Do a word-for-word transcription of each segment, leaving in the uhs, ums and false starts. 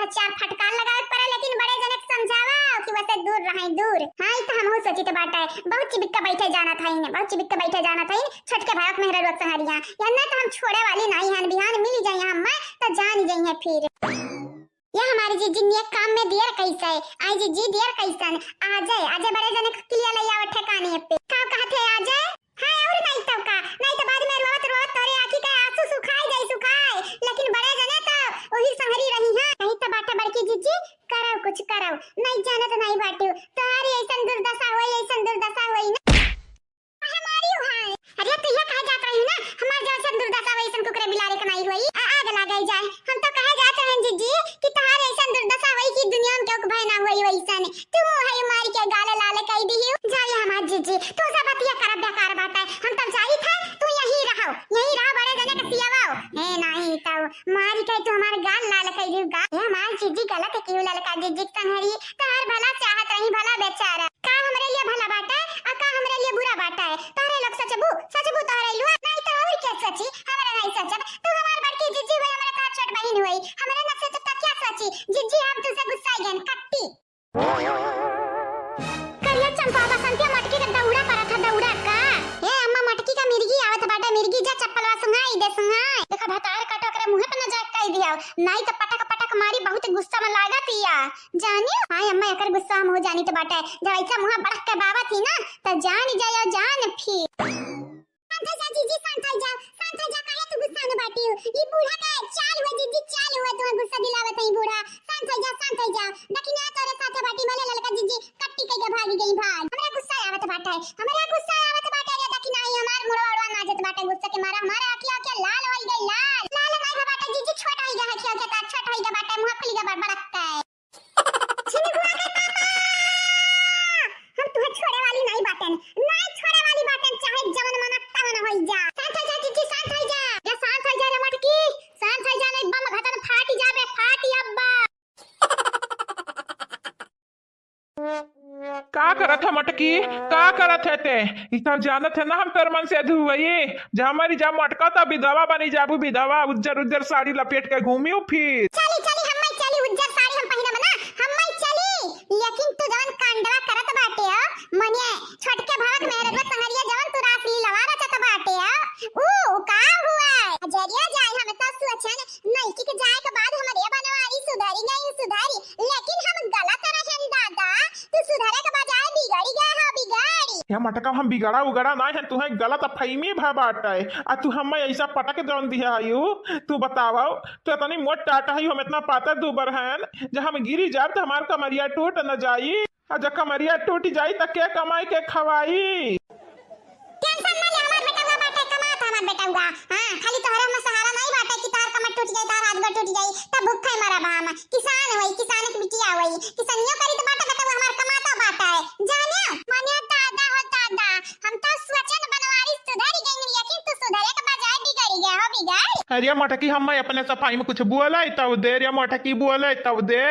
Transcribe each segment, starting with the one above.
चार फटकार लगावे के पड़े, लेकिन बड़े जने के समझावा कि वसे दूर रहे, दूर। हाँ, ई तो हमहू सोचित बाटे, बहुत चिबिक के बैठे जानत हईन, बहुत चिबिक के बैठे जानत हईन, छोटके भाई के मेहररुआ संगरिया। या ना तो हम छोड़े वाली नाहीं हन, बिहान मिली जाई हम्मे तो जानी जाई है फिर। या हमारी जीजी नियत काम में दियर कैसे? आई जीजी दियर कैसन? आजे, आजे बड़े जने के किलिया लइया ठेकाने पे। का कहत है आजे? हाँ, और नहीं तो का, नहीं तो बाद में रोवत रोवत तोरे आँखी के आंसू सुखाई जाई सुखाई, लेकिन बड़े जने तो वही संगरी रही हैं। नहीं तो बाटे बड़की जीजी, करव कुछ करव, नहीं जानत नहीं बाटू, तोहारी ऐसन दुर्दशा होई, ऐसन दुर्दशा होई ना। हमारी हुआ है। अरे तो यह कहा जात रही ना, हमार जैसन दुर्दशा वैसन कुकरे बिलारे के नहीं होई, आ, आग लागे जाए। हम तो कहा जात रहे जीजी कि तोहार ऐसन दुर्दशा होई कि दुनिया में केहू के भय ना होई वैसन। तू है मारी के गाल लाल कई दियो। जाई हमार जीजी, तू सब बतिया करब बेकार बात है। हम तब जाई थे, तू यहीं रहो, यहीं रहो बड़े जने के सियावाओ। ए नहीं तो मारी के तू हमार गाल लाल कई दियो गा। ए हमार जीजी गलत है क्यों ललका जीजी के संगरी? तोहार भला चाहत रही भला बेचारा। का हमरे लिए भला बाटे, आ का हमरे लिए बुरा बाटे? तोहरे लोग सोचबू, सोचबू तोहरे लुआ, नहीं तो और क्या सोची? हमरे नहीं सोचब। तू हमार बड़की जीजी हुई, हमरे तोहार छोट बहिन हुई। हमरे न सोचब तो क्या सोची? जीजी हम तुझसे गुस्सा गन कट्टी। करिया चंपा बसंतिया मटकी के दौड़ा परत है, दौड़ा का। ए अम्मा मटकी का मिर्गी आवत बाटे, मिर्गी जा चप्पलवा सुंघाई दे, सुंघाई। देखा भतार काटो ओकरे मुंह पे न जाए कह दिया, नहीं तो पटक पटक मारी, बहुत गुस्सा में लागत या। जानियो, हाँ अम्मा एकर गुस्सा हम हो जानी तो बाटे, जब ऐसा मुंह बड़क के बावत ही ना, तो जान जायो जान फिर। शांत हो जा जीजी, शांत हो जा, शांत हो जा, काहे तू गुस्सा में बाटी हो? ई बूढ़ा का चाल हुआ जीजी, चाल हुआ, तुम्हें गुस्सा दिलावत है ई बूढ़ा। शांत हो जा, शांत हो जा। दखिना तोरे साथे बाटी, भले ललका जीजी कट्टी कह के भाग गई, भाग। हमरा गुस्सा आवत बाटे, हमरा गुस्सा आवत बाटे रे दखिना, ई हमार मुड़वा उड़वा नाचत बाटे गुस्सा के मारा, हमारा आँखिया आँखिया लाल होई गई, लाल। लाल नहीं हो बाटे जीजी, छोट होई गया है, आँखिया आँखिया छोट होई गया बाटे, मुँह खुल गया बड़-, बड़कता है। छिनगुआ के पापा, हम तुहे छोड़े वाली नहीं बाटेन, नहीं छोड़े वाली बाटेन, चाहे जवन मना तवन होई जा। शांत हो जा जीजी, शांत हो जा। जा शांत हो जा रे मटकी, शांत हो जा, नहीं बम घटन फाटी जाबे, फाटी अब्बा। का करत है मटकी, का करत है ते? ई सब जानत है ना हम तोर मन से अधुवई। जा मरी जा मटका, त विधवा बनी जाबू विधवा, उज्जर उज्जर साड़ी लपेट के घूमियो फिर। चली चली हम्मै चली, उज्जर साड़ी हम पहिनब ना, हम्मै चली। लेकिन तू जवन कांडवा करत बाटे हो, मने छोटके भावक मेहररुआ संगरिया जवन तू रास लीलवा रचत बाटे हो, ऊ का हुआ? अजरिया जाए हम तो सोचन नइकी के जाए के बाद हमरे बनवारी सुधरी गई, सुधरी, लेकिन हम गलत रहेन दादा, तू सुधरे के बजाय बिगड़ी गए हो, बिगड़ी। या मटका हम बिगड़ा उगड़ा ना है, तुहे गलत फहमी भा बाटे, आ तू हम्मे ऐसा पटक जौन दिया है यू, तू बतावो, तू इतनी मोट टाट है, हम इतना पातर दूबर हैं, जब हम गिरी जाब तो हमार कमरिया टूट न जाई, आ जब कमरिया टूट जाई तो के कमाई के खवाई? टेंशन ना ले, हमार बेटवा बाटे, कमात हमार बेटवा। हाँ, खाली तोहरे में सहारा नहीं बाटे कि तोहर कमर टूट जाई, तोहर हाथ गोड़ टूट जाई, तब भूखे मरब हम। किसान होई, किसान के बिटिया होई, किसनियो करी तो बाटे बेटवा, हमार कमाता बाटे। जाने, मने दादा हो दादा, हम तो सोचन बनवारी सुधर गई, लेकिन तू सुधरे के बजाय बिगड़ गया हो, बिगड़। अरे मटकी, हम अपने सफाई में कुछ बोले तब दे रे मटकी, बोले तब दे,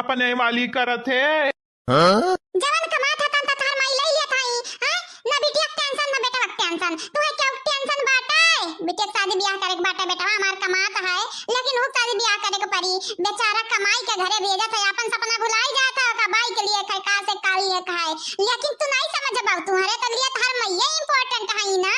अपने वाली करत है। हाँ? जवन कमात हतन त तोहर माई लई लेत हई, हैं? ना बिटिया के टेंशन, ना बेटवा के टेंशन। तुहे केहू के टेंशन बाटे? बिटिया के शादी बियाह करे के बाटे, बेटवा हमार कमात है, लेकिन ऊ शादी बियाह करे के पड़ी। बेचारा कमाई के घरे भेजत है, आपन सपना भुलाई जात है, ओका बाइक लिए खाए, कार से कार लिए खाए। लेकिन तू नहीं समझबा, तुहरे तो लिए तोहर मइये important हई ना।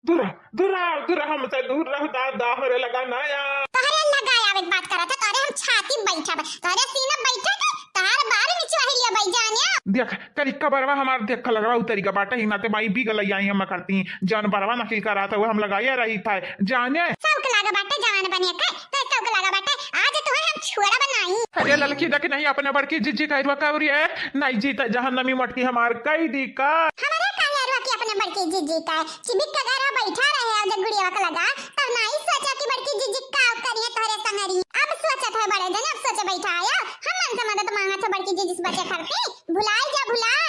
दूर रह, दूर रह, दूर रह, हमसे दूर रह, दादा, हमरे लगा ना आ। तोहरे लगा आवे के बात करत है, तोहरे हम छाती बैठब, तोहरे सीना बैठब, तोहर बाल बिछवाही लिया भाई जानिया। देख, करिका बरवा हमार देख लगवा उतरी का बाटे, ही नाते माई भी गलई आई हम करती, जौन बरवा नकल करा था, वो हम लगाया रही था, जाने। शौक लागा बाटे जवान बनिया के, तो शौक लागा बाटे, आज तुहे हम छोड़ब नहीं। अरे ललकी देख नहीं, अपने बड़की जीजी का रुआ कावरी है, नहीं जीता जहन्नमी मटकी हमार कई दी का। हमारे काहे रुआ की अपने बड़की जीजी का, चिबिक के घर में बैठा रहे और जब गुड़िया का लगा, तब नहीं सोचा कि बड़की जीजी का करिए तोहरे संगरी। अब सोचत है बड़े जन, अब सोचे बैठा आया। हम मन से मदद मांगा था बड़की जीजी से बचे करते। भुलाए जा भुलाए।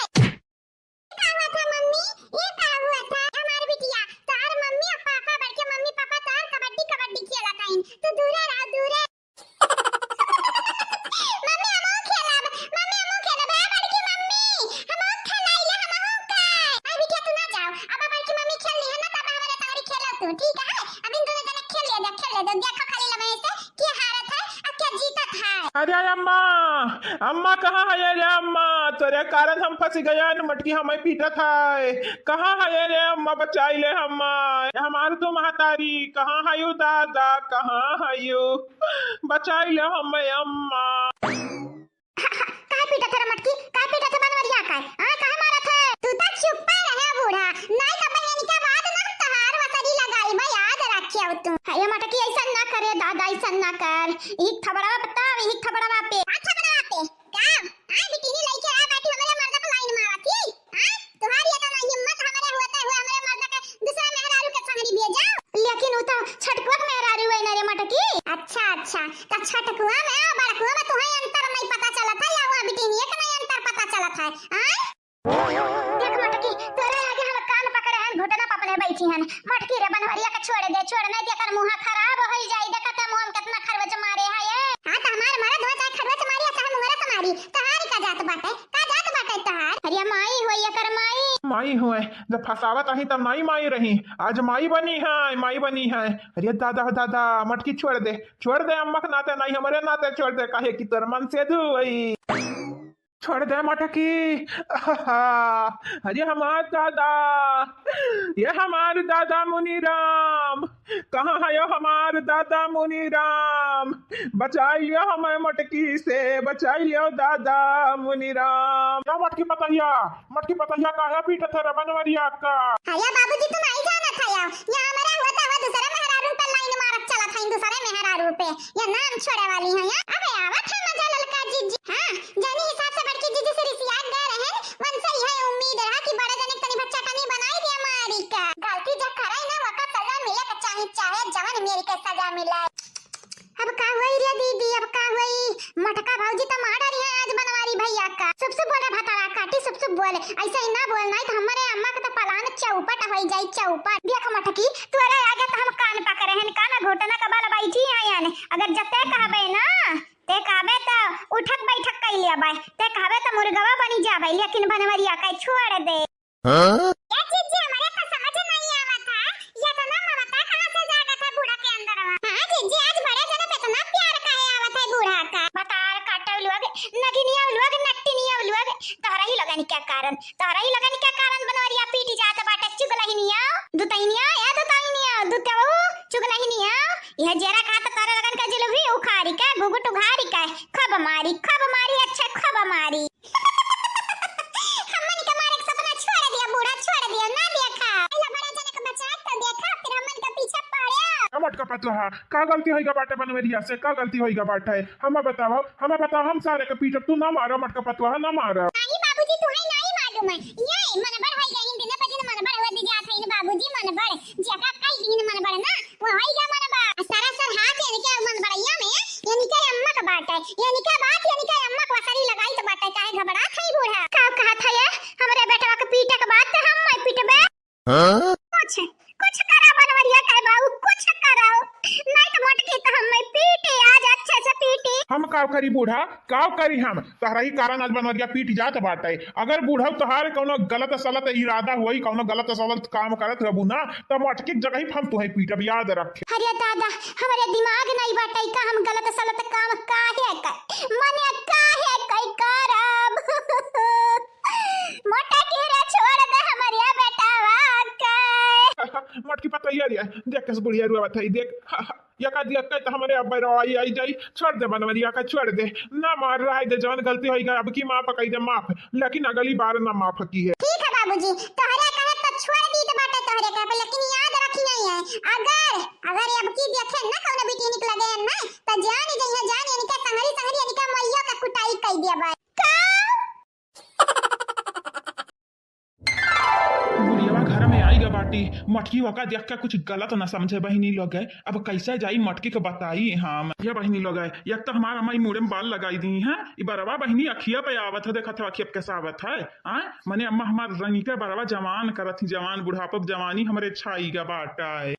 का हुआ था मम्मी? ये का हुआ था? हमार बिटिया, तार मम्मी और पापा, बड़के मम्मी पापा तार कबड्डी कबड्डी खेला था। तू दूरे रह, दूरे। मम्मी, हमहू खेलब। मम्मी, हमहू खेलब। ए बड़की मम्मी, हमहू खेलाइले, हमहू के। ए बिटिया, तू ना जाओ। अब बड़की मम्मी खेल ली है ना, तब हमारे संगरी खेलो तू, ठीक है? अब इन दोनों जने खेल ले दे, खेल ले दे। देखो खाली लगे से के हारत है, और के जीतत है। अरे अम्मा, अम्मा कहाँ है रे अम्मा? तोरे कारण हम फँसी गया न मटकी हमें पीटत है। कहाँ है रे अम्मा, बचाई ले हमें। हमार तो महतारी कहाँ है यू दादा, कहाँ है यू? बचाई ले हमें अम्मा। काहे पीटत है रे मटकी? काहे पीटत है बनवरिया का? हाँ, काहे मारत है? तू तो चुप्पा रहे बूढ़ा, नाई तो बहन के बाद ना तहार वसरी लगाई बा, याद रखियो तू। हे मटकी, ऐसा ना करे दादा, ऐसा ना कर। एक थबड़वा पे तब, एक थबड़वा पे। का थबड़वा पे? का? हाँ, बिटिनी लइके आ बैठी, हमरे मर्दा पे लाइन मारत ही। हाँ, तुम्हारी इतना हिम्मत हमरे होते हुए हमरे मर्दा के दूसरा मेहरारू के संगरी भेजा? लेकिन उ तो छटकुआ के मेहरारू है ना रे मटकी। अच्छा, अच्छा, तो छटकुआ में और बड़कुआ में तुम्हें अंतर नहीं पता चलत है या वहाँ बिटिनिया के नहीं अंतर पता चलत है? आय? देख मटकी, तोरे आगे हम कान पकड़े हन, घुटना पपने बैठी हन। मटकी रे बनवरिया के छोड़ दे, छोड़, नहीं तो एकर मुँह खराब हो जाई। देखत है मुँह में कितना खरवच मारे है ये। हाँ, तो हमार मरद हो चाहे खरवच मारी, चाहे मुँहरा से मारी, तहार का जात बाटे, का जात बाटे तहार? अरे माई होई एकर माई। माई होए, जब फंसावत आही तब नाई माई रही, आज माई बनी है, माई बनी है। अरे दादा हो दादा, मटकी छोड़ दे, छोड़ दे अम्मा के नाते, नाई हमरे नाते छोड़ दे, काहे कि तोर मन से दुई। छोड़ दे मटकी। अरे हमार दादा, ये हमार दादा मुनीराम, कहाँ है यो हमार दादा मुनीराम? बचाई लियो हमें मटकी से, बचाई लियो दादा मुनीराम। या मटकी पतहिया, मटकी पतहिया काहे पीटत है रे बनवरिया का? अरे बाबूजी, तुम आई जाना था यार, यहाँ हमारा हुआ था, हुआ दूसरे मेहरारू पे लाइन मारत चला था, दूसरे मेहरारू पे। या नाम छोड़े वाली है या? अबे आवत है मजा ललका जीजी। हाँ, जौनी हिसाब से बड़की जीजी से रिसियात गए रहन, वनसे यह उम्मीद रहा कि बड़े जने के तनी भर चटनी बनाई दिया मारी का। गलती जो करे ना, वका सजा मिले के चाही, चाहे जवन मेरी के सजा मिले। अब का हुई रे दीदी, अब का हुई? मटका भौजी तो मार रही है आज बनवारी भैया का। सुप सुप बोले भतारा काटी, सुप सुप बोले। ऐसे ही ना बोल, नहीं तो हमारे अम्मा के तो पलान चौपट हो जाई, चौपट। देख मटकी, तोरे आगे तो हम कान पकड़े हैं, कान घोटना का बाल बैठी है यानी। अगर जते कहबे ना, ते कहबे त उठक बैठक कइ लेबै, ते कहबे त मुर्गवा बनी जाबै, लेकिन बनवरिया के छोड़ दे। हाँ? ए जीजी, हमरे तो समझ नहीं आवत है, ये इतना ममता कहाँ से जागत है बूढ़ा के अंदर में? हाँ जीजी, आज बड़े जने पे इतना प्यार काहे आवत है बूढ़ा का? बतार काटो लोग, नगिनिया लोग, नट्टिनिया लोग, तोहरा ही लगन क्या कारण, तोहरा ही लगन क्या कारण बनवरिया पीटी जात बाटे, चुगलहिनिया, दुतहिनिया, ए दुतहिनिया, दुतऊ, चुगलहिनिया, यह जेरा कहा तो तोरे लगन का जिलुभी उखाड़ी के, घुघुट उघाड़ी के, खूब मारी, खूब मारी, अच्छा खूब मारी। हमन के मारे के सपना छोड़ दिया बूढ़ा, छोड़ दिया, ना देखा। पहला बड़ा जने के बचा के देखा, फिर हमन के पीछे पड़े। का मटका पतुआ, का गलती होइगा बाटे बनवरिया से, का गलती होइगा बाटे? हमें बताओ, हमें बताओ, हम सारे के पीटब, तू ना मारो मटका पतुआ, ना मारो। नहीं बाबूजी, तू है नहीं मालूम है। ये मनबड़ होइगा, इन दिन प दिन मनबड़ हुआ दे जात है, इन बाबूजी मनबड़। जेका कई दिन मनबड़ ना, वो होइगा मनबड़। आ सरासर हाथ इनके मनबड़िया में, इनके अम्मा का बाटे, इनके बात, इनके अम्मा का वसरी लगाई तो बाटे, काहे घबरात है बूढ़ा? का कहत है ये? हमरे बेटवा के पीटे के बात तो हम मैं पीटबे। हाँ? कुछ, कुछ करा बनवरिया के बाबू, कुछ करा। नहीं तो मोटकी तो हम मैं पीटी आज अच्छे से पीटी। हम का करी बूढ़ा, का करी हम? तहरा ही कारण आज बनवरिया पीट जात बाटे। अगर बूढ़ा तोहार कौनो गलत सलत इरादा हुई, कौनो गलत सलत काम करत रहबू ना, तब मोटकी के जगह ही हम तुहे पीटब, याद रखे। अरे दादा, हमरे दिमाग नहीं बाटे का हम गलत सलत काम काहे कर, मने काहे कई करब। मोटकी रे छोड़ दे हमरिया बेटावा के। मोटकी पतैया रे, देख कैसे बुढ़िया रुआवत है, देख। यका दिया के तो हमरे अब रोई आई जाई, छोड़ दे बनवरिया का, छोड़ दे। ना मार, रहे दे, जवन गलती होइगा अब की माफ कई दे, माफ, लेकिन अगली बार ना माफ की है। ठीक है बाबूजी, तोहरे कहे तो छोड़ दी तो बाटे तोहरे कहे पे, लेकिन याद रखी नहीं है, अगर, अगर अब की देखे ना कौनो बिटिनिक लगे ना, तो जान जइहे, जान इनके संगरी संगरी इनका मइयो का कुटाई कई दिया बा। का? बुढ़ियावा घर में आई गा बाटी, मटकी वका देख के कुछ गलत न समझे बहिनी लोग। अब कैसे जाई मटकी के बताई हम? ये बहिनी लोग, एक तो हमार अम्मा ई मुड़े में बाल लगाई दी हैं, ई बरवा बहिनी अखिया पे आवत है, देखत है अखिया पे कैसा आवत है। आय, मने अम्मा हमार रंगी के बरवा जवान करत ही, जवान बुढ़ापा जवानी हमरे छाई गा बाटे।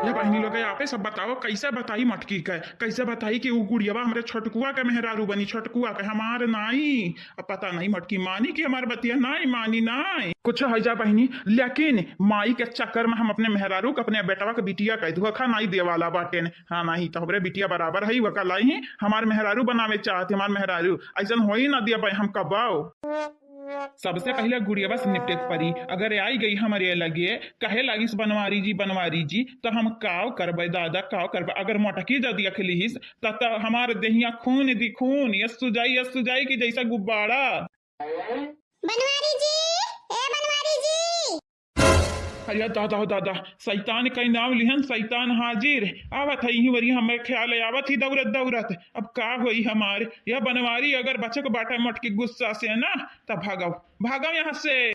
ये बहिनी लोग, आपे सब बताओ, कैसे बताई मटकी के, कैसे बताई कि उ गुड़ियावा हमरे छोटकुआ के मेहरारू बनी, छोटकुआ के, हमार नाई। अब पता नहीं मटकी मानी कि हमार बतिया नाई मानी, नाई। कुछ हो जा बहिनी, लेकिन माई के चक्कर में हम अपने मेहरारू के, अपने बेटवा के बिटिया के धोखा नाई दे वाला बाटेन। हाँ, नहीं तो हमरे बिटिया बराबर है, वका लाई ही हमार मेहरारू बनावे चाहत, हमार मेहरारू। ऐसन होई ना दिया भाई, हम कबाओ। सबसे पहिले गुड़ियावा से निपटे के पड़ी। अगर आई गई हमरे लगे, कहे लागिस, "बनवारी जी, बनवारी जी," तो हम काव करबे दादा, काव करबे? अगर मोटकी जदि अखलिस, त, त हमार देहिया खून दी खून, यस सुजाई, यस सुजाई की जैसा गुब्बारा। बनवारी जी, ए बनवारी जी। अरे दादा हो दादा, शैतान कई नाम लिहन, शैतान हाजिर। आवत है यहीं वरी, हमें ख्याल है, आवत ही दौड़त दौड़त। अब का होई हमार? यह बनवारी अगर बचक बाटा मटकी गुस्सा से ना, तब भागव, भागव यहाँ से।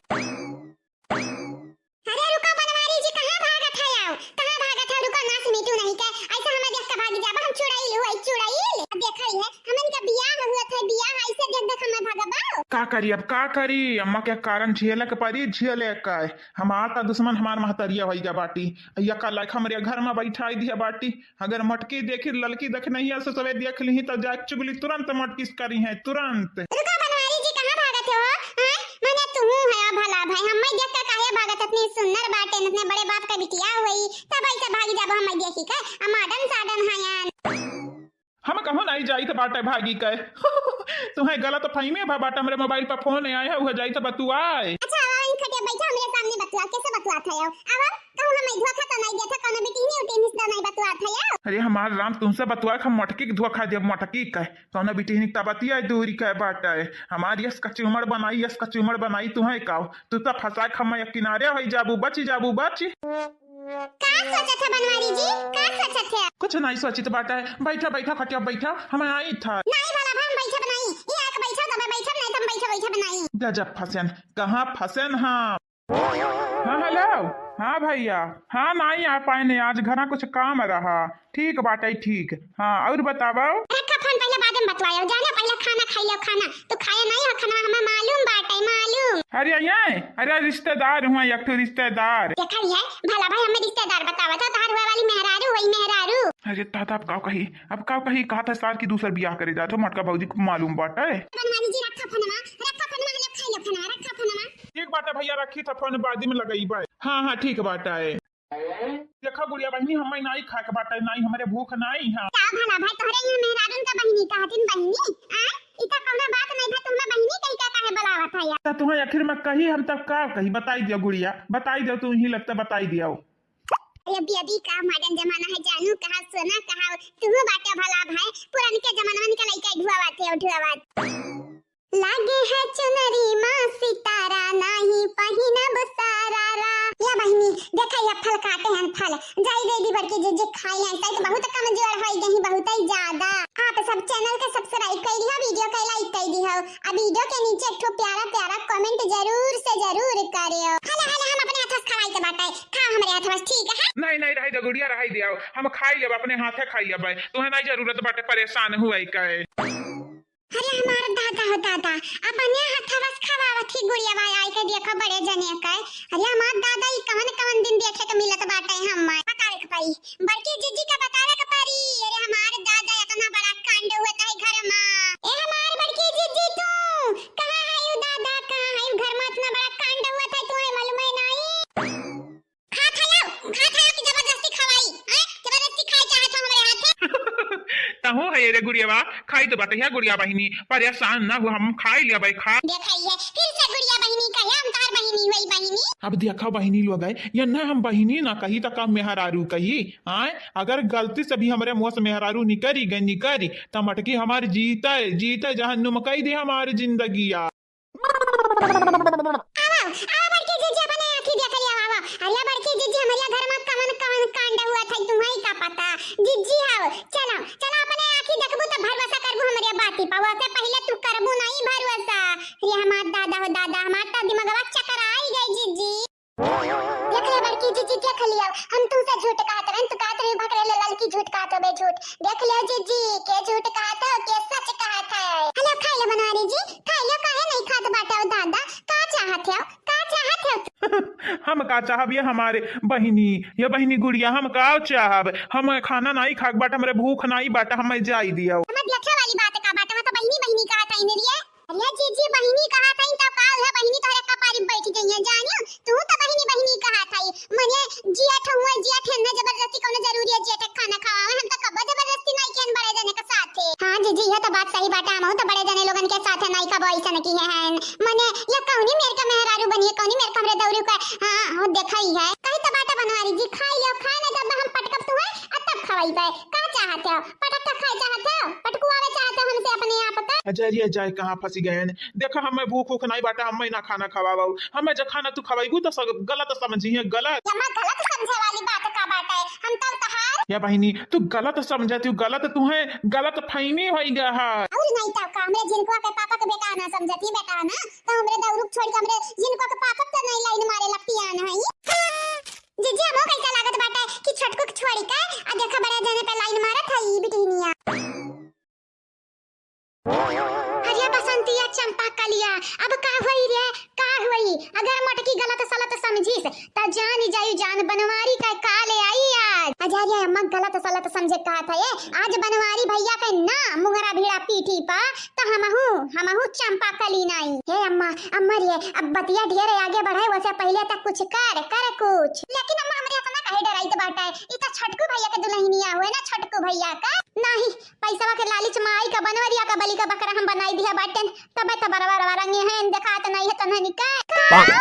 अरे रुका बनवारी जी, कहाँ भागत है आओ? कहाँ भागत है? रुका, नास मीटू नहीं के, ऐसे हमें देख के भाग जाबा, हम चुड़ैल हुआ, चुड़ैल। अब देखा ही है, हमन का बियाह हुआ था, बियाह ऐसे देख देख हमें भगबाओ। का करी अब, का करी? अम्मा के कारण झेले के परी, झेले का। हमार त दुश्मन हमार महतरिया होई जा बाटी। या का लायक हमरे घर में बैठाई दिया बाटी। अगर मटकी देखी, ललकी देख नहीं है, ससुरे देख ली तो जाए चुगली तुरंत मटकी से करी है, तुरंत। रुका बनवारी जी, कहाँ भागत हो? हैं? मने तू है भला भाई, हम मैं देख के काहे भागत, इतनी सुंदर बाटे, इतने बड़े बाप का बिटिया हुई, तब ऐसे भाग जाबो हम मैं देखी के, आ modern साडन है यान। हम कहूँ नहीं जाइत बाटे भागी के। तुम्हें गलत फहमी भा बाटे, हमरे मोबाइल पर फोन आए है, वह जाइत बतुआए। अच्छा, आवा, इन खटिया बैठा, हमरे सामने बतुआ, कैसे बतुआ था यार? आवा, कहूँ हम धोखा तो नहीं देता, कौनो बिटिहनी उटिहनी से तो नहीं बतुआ था यार? अरे हमार राम, तुमसे बतुआ, हम मटकी के धोखा देब, मटकी के। कौनो बिटिहनी के तबतिया दूरी के बाटे। हमार यस कचुमड़ बनाई, यस कचुमड़ बनाई, तुम्हें का? तू तो फंसा के हम एक किनारे हो जाबू, बच जाबू, बच। का सोचत है बनवारी जी? का सोचत है? कुछ नहीं सोचित बाटे। बैठा, बैठा, खटिया बैठा, हम आई था। नहीं भला भाई, हम बैठब नहीं। ये आके बैठा, तबे बैठब, नहीं तो हम बैठा, बैठब नहीं। गजब फसेन, कहाँ फसेन हम? हाँ, हेलो। हाँ भैया, हाँ, नहीं आ पाएने, आज घरा कुछ काम रहा। ठीक बाटे, ठीक। हाँ, और बतावा। रखा फोन, पहले बाद में बतवायो, जाने पहले खाना खाई लो, खाना। तू खाए नहीं हो खाना, हमें मालूम बाटे, मालूम। अरे ये, अरे रिश्तेदार हुआ, एक ठो रिश्तेदार। देखा ये, भला भाई हमें रिश्तेदार बतावा था, तहार हुआ वाली मेहरारू, वही मेहरारू। अरे दादा, अब का कही, अब का कही, कहा था सार की दूसर बियाह करे जात हो, मटका भौजी को मालूम बाटे। बनवारी जी रखा फोनमा, रखा फोनमा, हम लोग खाई लो खाना, रखा फोनमा। ठीक बाटे भैया, रखी था फोन, बाद में लगई बा। हाँ, हाँ, ठीक बाटे। देखा गुड़िया बहिनी, हमें नाई खाए के बाटे, नाई, हमरे भूख नाई है। का भला भाई, तोहरे यहाँ मेहरारून का बहिनी कहतिन बहिनी? आ? ई त कौनो बात नहीं था, तुम्हें बहिनी कही का काहे बुलावत है यार? त तुम्हें आखिर में कही हम तब का कही, बताई दियो गुड़िया, बताई दियो, तू ही लगता बताई दियो। अरे अभी अभी का modern जमाना है जानू, कहा सोना, कहा तू बाटे भला भाई, पुरनके जमानवन का लइका ढुआवत है, ढुआवत। लागे है चुनरी मा सितारा, नाही पहिनब सारारा। या बहिनी, देखा या फल काटे हन फल। जाई दे दी बड़की जिज्जी खाई आई, सही तो बहुत कमजोर होई गई, बहुत ही ज्यादा। आप सब channel के subscribe कर दियो, video के like कर दियो, आ video के नीचे एक ठो प्यारा प्यारा comment जरूर से जरूर करियो। हला हला हम अपने हाथ से खवाई के बाटे, खा हमरे हाथ से, ठीक है? नहीं, नहीं, रही दो गुड़िया, रही दियो, हम खाई लेब, अपने हाथे खाई लेब, तुम्हें नहीं जरूरत बाटे परेशान हुए के। अरे हमार दादा हो दादा, अपने हथवा से खवावत ही गुड़िया भाई, आई के देखो बड़े जने के। अरे हमार दादा, ई कवन कवन दिन देखे के मिलत बाटे हमें। बतावे के पड़ी, बड़की जिज्जी का बतावे के पड़ी। अरे हमार दादा, इतना बड़ा कांड हुआ था घर में। ए हमार बड़की जिज्जी, तू कहाँ है यू दादा, कहाँ है यू घर में? इतना बड़ा कांड हुआ था, तुम्हें मालूम है नहीं? खात हयो, खात हयो कि जबरदस्ती खवाई, हैं? जबरदस्ती खाए चाहत हो हमरे हाथे? तहूँ है रे गुड़ियावा, खाई तो बाटे है गुड़िया बहिनी, परेशान ना हो, हम खाई लेबै, खा। देखा ये, फिर से गुड़िया बहिनी का है, हम तार बहिनी हुई बहिनी। अब देखा बहिनी लोग है, ये ना हम बहिनी ना कही तो का मेहरारू कही, आय? अगर गलती से भी हमरे मुँह से मेहरारू निकरी गई, निकरी, त मटकी हमार जीते, जीते जहन्नुम कई दे हमार जिंदगिया। आवा, आवा बड़की जिज्जी, अपने आँखी देख लिया, आवा। अरे बड़की जिज्जी, हमरिया घर में कवन कवन कांड हुआ था, तुम्हें का पता। जिज्जी आओ, चलो, चलो, अपने आँखी देखबू तो भरोसा करबू हमरिया बाती पा। वैसे पहले तू करबू नहीं भरोसा। अरे हमार दादा हो दादा, हमार तो दिमागवा चकराई गई जिज्जी। देख ले बड़की जिज्जी, देख लिया, हम तुमसे झूठ कहत रहन, तू कहत रही भकरे ले ललकी झूठ कहत हो बे, झूठ। देख ले जिज्जी, के झूठ कहत हो, के सच कहत है। हेलो, खाई लो बनवारी जी, खाई लो, काहे नहीं खात बाटे हो दादा? का चाहत हो, का चाहत हो? हम का चाहब ये हमारे बहिनी, ये बहिनी गुड़िया, हम का चाहब? हम खाना नाई खाक बाटे, हमरे भूख नाई बाटे, हम जाई दियो। हमें देखे वाली बात का बाटे, मैं तो बहिनी बहिनी कहा था इन्हें रे। अरे जीजी बहिनी कहा था, तब का है बहिनी तोहरे कपारी बैठ गई है, जानियो तू तो बहिनी बहिनी कहा था। मने जिया ठहुआ जिया ठेन में जबरदस्ती कौनो जरूरी है जिया ठे खाना खावा, हम तो कब्बो जबरदस्ती नाई केन बड़े जने के साथे। हाँ जीजी, ये तो बात सही बाटे, हम तो बड़े जने लोगन के साथे नाई कब्बो ऐसन की है। मने ये कौनी मेर का मेहरारू बनी है, कौनी मेर का हमरे दौरू का, हाँ, हो देखा ही है। कही तो बाटे बनवारी जी, खाई लियो, खाए ना जब हम पटकब तू है, आ तब खवाई पे। का चाहते हो? पटक के खाए चाहते हो? पटकुआवे चाहते हो हमसे अपने आप का? अजरिया जाए कहाँ फंसी गए हैं। देखा हमें भूख उख नाई बाटे, हमें ना खाना खवाओ। हमें जो खाना तू खवाईबू तो सब गलत समझी है, गलत। ये मैं गलत समझे वाली बात का बाटे? हम तब तहार या बहिनी, तू गलत समझती हो, गलत तुहे गलत फहमी होई गया है। और नहीं तो का, हमरे जिनको के पापा के बेटा ना समझती बेटा ना, तो हमरे दौरुक छोड़ के हमरे जिनको के पापा तो नहीं लाइन मारे लपियान है। जीजी, हमो कैसा लागत बाटे कि छोटकू के छोड़ी के आ देखा बड़े जने पे लाइन मारत है ई बिटिनिया। अरे बसंतिया चंपा कलिया, अब का होई रे, का होई? अगर मोटकी गलत सलत समझिस, त जान जाई जान बनवारी का का ले आई आज। अजरिया अम्मा गलत सलत समझे कहा था ये, आज बनवारी भैया के ना मुहरा भिड़ा पीठी पा, त हमहू, हमहू चंपा कली नाई। हे अम्मा, अम्मा रे, अब बतिया ढेर आगे बढ़े, वैसे पहले तक कुछ कर, कर कुछ। लेकिन अम्मा हमरे इतना काहे डराइत बाटे, ई त छोटकू भैया के दुल्हनिया हुए ना, छोटकू भैया का। नाही, पैसवा के लालच में आई का बनवरिया का बलि का बकरा हम बनाई दिया बाटेन, तबे तो बरवा रवा रंगे हैं, देखात नहीं है तन्हनी का। का?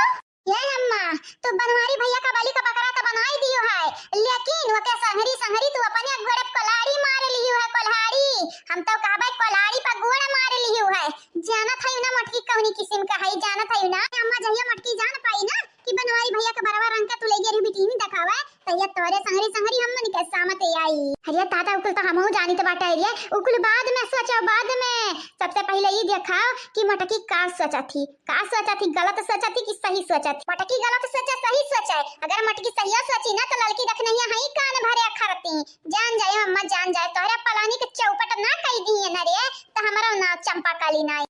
ये अम्मा, तू बनवारी भैया का बलि का बकरा तो बनाई दियो है, लेकिन ओके संहरी संहरी तू अपने गोड़े पे कोल्हाड़ी मार लियो है, कोल्हाड़ी। हम तो कहबे कोल्हाड़ी पर गोड़ मार लियो है। जानत है ना मोटकी कौनी किस्म का है, जानत है ना। अम्मा जहिया मोटकी जान पाई ना कि बनवारी भैया के बरवा रंग का तू ले गई रही बिटिनी देखावे, तहिया तोरे संहरी संहरी हमन के सामत आई। अरे दादा, उकुल तो हमहू जानित बाटे रे, उकुल बाद में सोचो, बाद में। सबसे पहले ई देखाओ कि मोटकी का सोचत थी, का सोचत थी, गलत सोचत थी कि सही सोचत थी। मोटकी गलत सोचे, सही सोचे। अगर मोटकी सहिया सोची ना तो ललकी रखनैया हई कान भरे अखरती। जान जाए अम्मा, जान जाए, तोहरे पलानी के चौपट ना कई दिए ना रे, तो हमारा नाम चंपा काली नाई।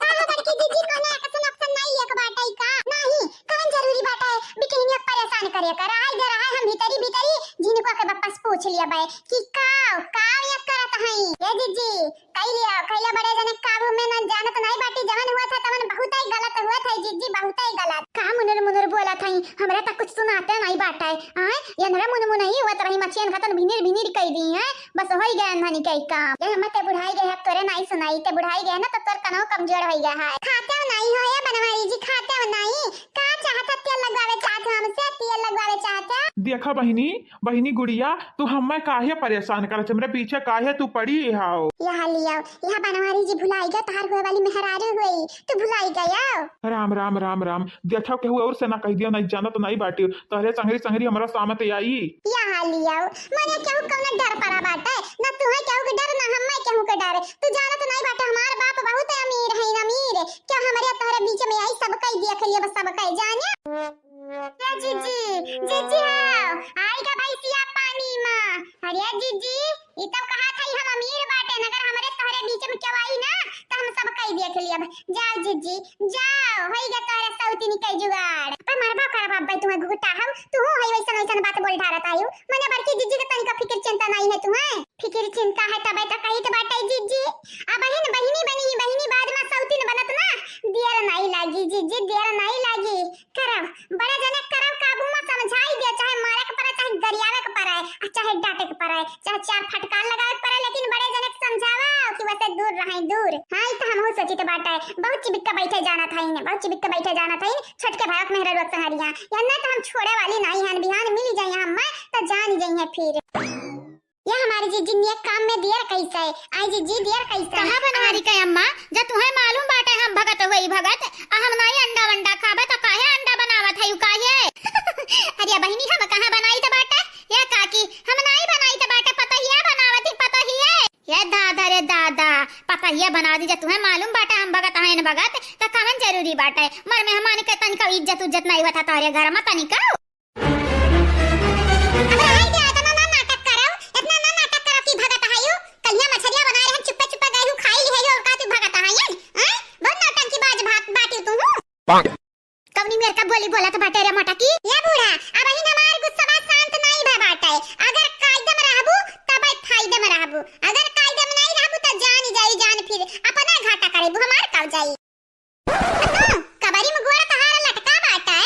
काहे बड़की जीजी, कोनो action action नाई एक बाटे का? नाही, कौन जरूरी बाटे बिटिनिया के परेशान करे का? रहाई दे, रहाई, हम भीतरी भीतरी झिनको के वापस पूछ लिया बे कि काव, काव ये करत हई? ए जीजी, कई लिया, खैला बड़े जने काबू में न जानत नाई बाटी, जवन हुआ था तवन बहुत ही गलत हुआ था जीजी, बहुत ही गलत। का मुनुर मुनुर बोलत हई? हमरा त कुछ सुनाते नाई बाटे। आय, ये नरा मुन मुन ही हुआ तरही मछियन खतन भिनिर भिनिर कई दी है। बस होई गया नन्हनी के काम। ए अम्मा, ते बुढ़ाई गए है, तोरे नाई सुनाई, ते बुढ़ाई गए ना तो तोर कनवा कमजोर होई गया है। खाते हो नाई हो ए बनवारी जी, खाते हो नाई। का चाहत है, तेल लगवावे चाहत हो हमसे, तेल लगवावे चाहत हो? देखा बहिनी, बहिनी गुड़िया, तू हमें काहे परेशान करत, हमरे पीछे काहे तू पड़ी हाओ? यहाँ लियाओ, यहाँ बनवारी जी भुलाई गए, तहार हुए वाली मेहरारू हुई, तू भुलाई गयो। राम राम राम राम, देखा केहू और से ना कह दिया, नहीं जानत नहीं बाटी, तोहरे संगरी संगरी हमरा सामत आई। या हाल लियाओ, मने केहू कौनो डर पड़ा बाटे, ना तुहे केहू के डर, ना हम्मे केहू के डर। तू जानत नहीं बाटे, हमार बाप बहुत अमीर है, अमीर। क्या हमरे तोहरे बीच में आई, सब कई देख लिया, बस सब कई जाने। ए जीजी, जीजी हो, आई का भैंसिया पानी में। अरे जीजी, ई तब कहा था हम अमीर बाटे, अगर हमरे तोहरे बीच में केहू आई ना, तो हम सब कई देख लिया। जाओ जीजी, जाओ, होई गया तोहरे सौतीनी के जुगाड़। पर मरबा करब अब्बे तुम्हें घुघुटा हऊ, तू हो हई वैसन वैसन बात बोल ढारत आयु। मने बड़की जीजी के तनिका फिकिर चिंता नहीं है तुम्हें? फिकिर चिंता है तबे तो कही तो बाटे जीजी। अब बहिन बहिनी बनी ही बहिनी बाद में सौतीन बनत ना, देर नहीं लागी जीजी, देर नहीं लागी। करब, बड़े जने करब काबू में समझाई दे, चाहे मारे के पड़े, चाहे गरियावे के पड़े, आ चाहे डांटे के पड़े, चाहे चार फटकार लगावे के पड़े, लेकिन बड़े जने के समझावा कि वैसे दूर रहे, दूर। हाँ, ई तो हमहू सोचित बाटे। बहुत चिबिक के बैठे जानत हईन, बहुत चिबिक के बैठे जानत हईन, छोटके भाई के मेहरा रोज संहरिया। या ना तो हम छोड़े वाली नहीं हन, बिहान मिल जाए हम मैं, तो जान जाइए फिर। ये हमारी जीजी ने काम में दियर कैसे? आई जीजी, दियर कैसे? कहाँ बनवारी के अम्मा, जब तुहे मालूम बाटे हम भगत हुई भगत, आ हम नहीं अंडा वंडा खाबे तो काहे अंडा बनावत है, काहे? अरे बहिनी, हम कहाँ बनाई त बाटे? ये काकी, हम नहीं बनाई त बाटे, पतोहिया बनावत ही, पतोहिया। ये दादा रे दादा, पतोहिया बना दी, जब तुहे मालूम बाटे हम भगत हैं न भगत, तो कवन जरूरी बाटे? मर मेहमान के तनिका इज्जत उज्जत नहीं होता तोहरे घर में तनिका। अब रहाई दे, इतना ना नाटक करो, इतना ना नाटक करो कि भगत आयु। कहिया मछरिया बनाए रहे, चुप्पे चुप्पे गए हूँ, खाई लिहे और का तू भगत आयन? हैं? बहुत नौटंकी बाज बात बाटी तू हूँ। कवनी मेर का बोली बोलत बाटे रे मोटकी? ए बूढ़ा, अबहिन हमार गुस्सवा शांत नाहीं भय बाटे। अगर कायदे में रहबू, तब फायदे में रहबू। अगर कायदे में नाहीं रहबू, त जान जाई जान फिर। अपना घाटा करेबू, हमार का जाई। तू, कबरी में गोड़ तोहार लटका बाटे,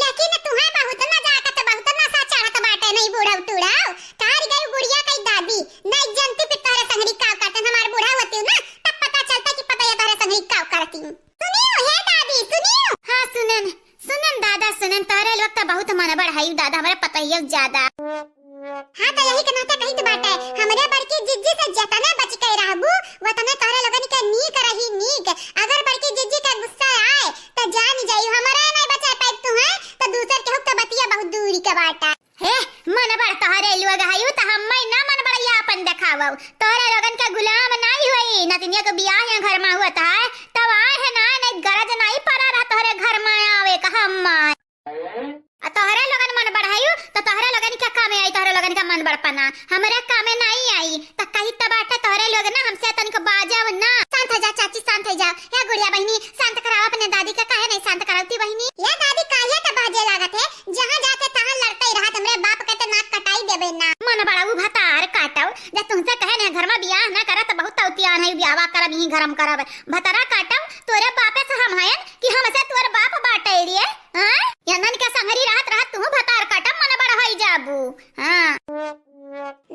लेकिन तुहे बहुत नजाकत, बहुत नशा चढ़त बाटे, नहीं बूढ़ऊ टूढ़ऊ। तोहार गई गुड़िया कई दादी, नहीं जनती फिर तोहरे संगरी का करते, हमार बूढ़ा होती ना, तब पता चलता कि पता ये तोहरे संगरी का करती। सुनियो, हे दादी, सुनियो। हाँ, सुनेन, सुनेन दादा, सुनेन, तोहरे लोग त बहुत मनबड़ हई दादा, हमरा पता ही ज्यादा। हाँ, त यही के नाते कहित बाटे, हमरे बड़की जिज्जी से जतने बच के रहबू, वतने तोहरे लोगन के नीक रही, नीक। अगर बड़की जिज्जी के गुस्सा आए, त जान जाई, हमरे नहीं बचा पाई तू, हैं? त दूसर केहू के बतिया बहुत दूरी के बाटा। हे, मनबड़ तोहरे लोग हयू, त हम्मे ना मनबड़िया आपन देखावउ। तोहरे लोगन के गुलाम नाई होई, नतिनिया के बियाह यहाँ घर मा हुआ त है, तब आए है ना, नहीं गरज नाई पड़ा रहा तोहरे घर मा आवे का हम्मे। आ तोहरे लोगन मनबड़ हयू, त तोहरे लोगन के कामे आई, तोहरे लोगन के मनबड़पना, हमरे कामे नाई आई। त कही त बाटे तोहरे लोग ना हमसे तनिक बाजब ना। शांत हो जा चाची, शांत हो जा। हे गुड़िया बहिनी, शांत कराओ अपने दादी के, काहे नहीं शांत करावती बहिनी? ये दादी काहे त बाजे लागत है, जहाँ जाते तहाँ लड़ते ही रहत, हमरे बाप के त नाक कटाई देबे ना। मनबड़ऊ भतार काटव, जब तुमसे कहे नहीं घर मा बियाह ना करत, बहुत तौतियान है, बियाहवा करब, यहीं घर मा करब। भतारा काटव, तोरे बापे से हम हयन कि हमसे तोर बाप बाटे रे? हाँ? यंदन के संगरी रहत रहत तू भतार काटव, मनबड़ होई जाबू। हाँ।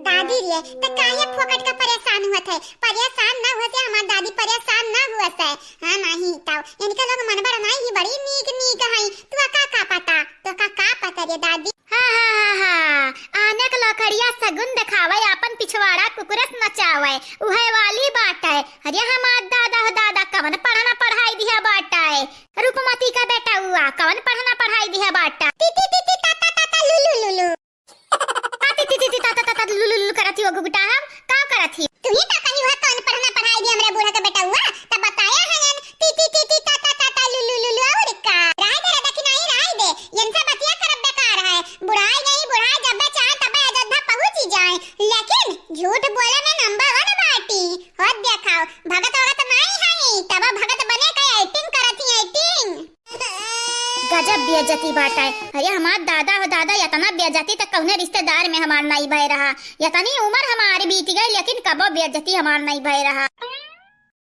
दादी रे, त काहे फोकट का परेशान हुअत है? परेशान ना हुआ से हमार दादी परेशान ना हुआ से। हाँ, नहीं ताऊ, इनके लोग मनबड़ नाई ही बड़ी नीक नीक हई। तू का का पता? तो का का पता रे दादी? हाँ, हाँ, हाँ, हाँ। आने के लकड़िया सगुन देखावे, आपन पिछवाड़ा कुकुरस नचावे। उहे वाली बात है। अरे हमार दादा हो दादा, कवन पढ़ना पढ़ाई दिया बात है। रूपमती का बेटा हुआ, कवन पढ़ना पढ़ाई दिया बात है। ती, ती, ती, ती, ता, ता, ता, ता, लू, लू, लू, लू। आ, ती, ती, ती, ती, ता, ता, ता, ता, लू, लू, लू करत ही वो गुगुटा हम, का करत ही? तू ही तो कही हुआ कौन पढ़ना पढ़ाई दी हमरे बूढ़ा के बेटउआ, तब बताया है न, ती, ती, ती, ती, ता, ता, ता, ता, लू, लू, लू, लू, और का? राय दे रे, देखी नहीं राय दे, इनसे बतिया करब बेकार है। बुढ़ाई नहीं, बुढ़ाई जब चाहे तब अयोध्या पहुँची जाए, लेकिन झूठ बोले में नंबर वन बाटी। हो देखाओ, भगत वगत नहीं है, तब भगत बने के acting करत ही, acting। गजब बेइज्जती बाटे। अरे हमार दादा हो दादा, इतना बेइज्जती त कौने रिश्तेदार में हमार नहीं भय रहा। इतनी उम्र हमारी बीत गई, लेकिन कबो बेइज्जती हमार नहीं भय रहा।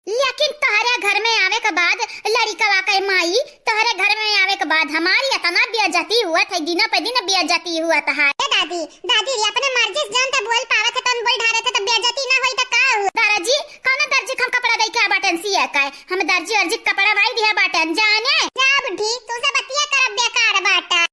लेकिन तोहरे घर में आवे के बाद लड़िकवा के माई, तोहरे घर में आवे के बाद हमारी इतना बेइज्जती हुआ था, दिनों पे दिन बेइज्जती हुआ था। ए दादी, दादी रे, अपने मर्जी से जौन त बोल पावत है, तौन बोल ढारत है, त बेइज्जती ना होई त का हो? दर्जी, कौन दर्जी के हम कपड़ा दे के आ बाटन सिए के? हम दर्जी अर्जी के कपड़ा भाई दिया बाटन, जाने? जा बुढ़ी, तू से बतिया करब बेकार बाटा।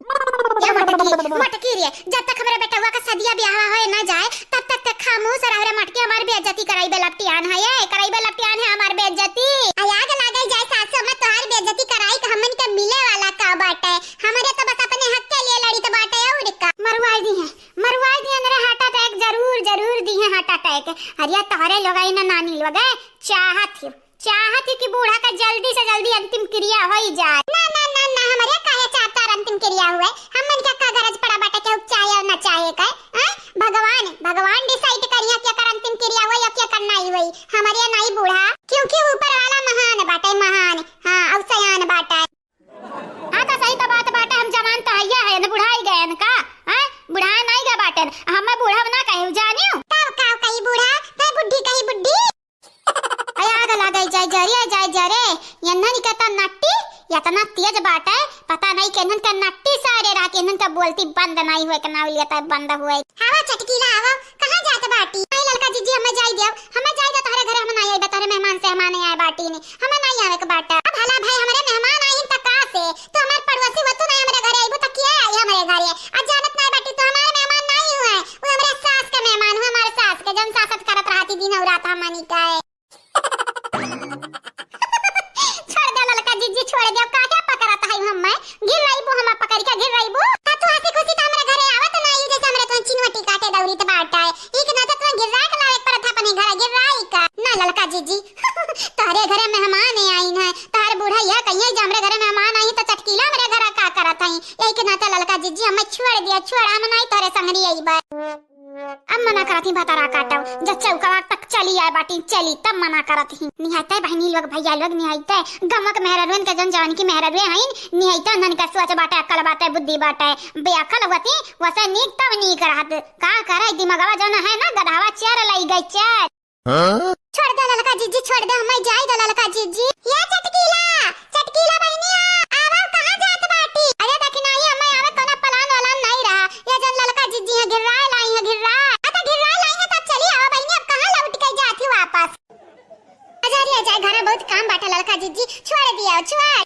ए मोटकी, मोटकी रे, जब तक हमरे बेटवा का सदिया ब्याह होए ना जाए, तब तक तक खामोश रह रे मोटकी, हमार बेइज्जती कराई बे लपटियान है, ये कराई बे लपटियान है हमार बेइज्जती। आ आग लागल जाए सासो में, तोहार बेइज्जती कराई के हमन के मिले वाला का बाटे? हमरे तो बस अपने हक के लिए लड़ी के बाटे और का। मरवाई दी है। मरवाई दिहन रे heart attack, जरूर, जरूर दिहे heart attack। अरे तोहरे लोग ना नानी लोग चाहत ही, चाहत ही कि बूढ़ा का जल्दी से जल्दी अंतिम क्रिया होई जाए। ना, ना, ना, ना, हमरे काहे चाहता अंतिम क्रिया हुए? हमन का का गरज पड़ा बाटे केहू चाहे और ना चाहे के? हैं? भगवान, भगवान decide करिया केकर अंतिम क्रिया हुए या केकर नाई हुई। हमरे नाई बूढ़ा, क्योंकि ऊपर वाला महान बाटे, महान, हाँ, और सयान बाटे। हाँ, त सही त बात बाटे, हम जवान त हइये हयन, बुढ़ाई गयन का? हैं? बुढ़ाए नाई गए बाटेन, हमें बूढ़ा ना कहे, जानियो? तब का कही बूढ़ा, तै बुढ़ी कही बुढ़ी? अरे आग लागई जाए जरे, जाए जरे, यन्हन के त नट्टी यतना तेज बाटे, पता नहीं केन्हन के नट्टी सारे रहा, केन्हन के बोलती बंद नाई हुए, के नाव लिया त बंद हुए। हवा चटकीला हवा, कहाँ जात बाटी? नहीं ललका जीजी, हमें जाई देव, हमें जाई दे तोहरे घरे, हम नाई आइबे, तोहरे मेहमान सेहमान आए बाटी ने, हमें नाई आवे के बाटा। अब भला भाई हमरे मेहमान आई त का से? तू हमार पड़ोसी हो, तू नहीं हमरे घरे आइबू त के आई हमरे घरे? आ जानत नाई बाटी, तू हमार मेहमान नाई हुए, वो हमरे सास के मेहमान हुए, हमार सास के, जौन सासत करत रहती दिन और रात हमनी का है। छोड़ दे ललका जीजी, छोड़ दे, काहे पकड़त है हमें? गिर रहीबू, हम पकड़ के गिर रहीबू। त तू हंसी खुशी त हमरे घरे आवत नाई, जैसे हमरे तुम चिनवटी काटे दौरी त बाटा है। ई के नाते तुम गिर्रा के लावे के पड़त है अपने घर, गिर्रा ई का। ना ललका जीजी, तोहरे घरे मेहमान आई है, तोहरे बूढ़ा यह कहिए जे हमरे घरे मेहमान आई त चटकीला हमरे घर का करत है। यही के नाते ललका जीजी हमें छोड़ दिया, छोड़, हम नाई तोहरे संगरी अइबे। अब मना करत ही भतारा काटव, जब चौकवा तक चली आए बाटी, चली तब मना करत ही। निहायते बहिनी लोग, भैया लोग, निहायते गमक मेहररुएन के जन जवन की मेहररुए हईन, निहायते उन्हन के सोच बाटे, अक्कल बाटे, बुद्धि बाटे, बेअक्कल होती, वसे नीक तब नीक रहत। का करे, दिमगवा जौन है ना, गधवा चर लई गई, चर। हाँ? छोड़ दे ललका जिज्जी, छोड़ दे, हमें जाई दे ललका जिज्जी। ये चटकीला, चटकीला बहिनिया, आवा, कहाँ जात बाटी? अरे देखी नाही, हमें आवे कोनो plan वालान नहीं रहा। ये जन ललका जिज्जी है, घिर्राए लाई है, घिर्राए। अच्छा, घिर्राए लाई है, तब चली आवा बहिनी, अब कहाँ लौट के जात ही वापस? अरे, अरे, जाए, घरा बहुत काम बाटे ललका जिज्जी, छोड़ दिया, छोड़।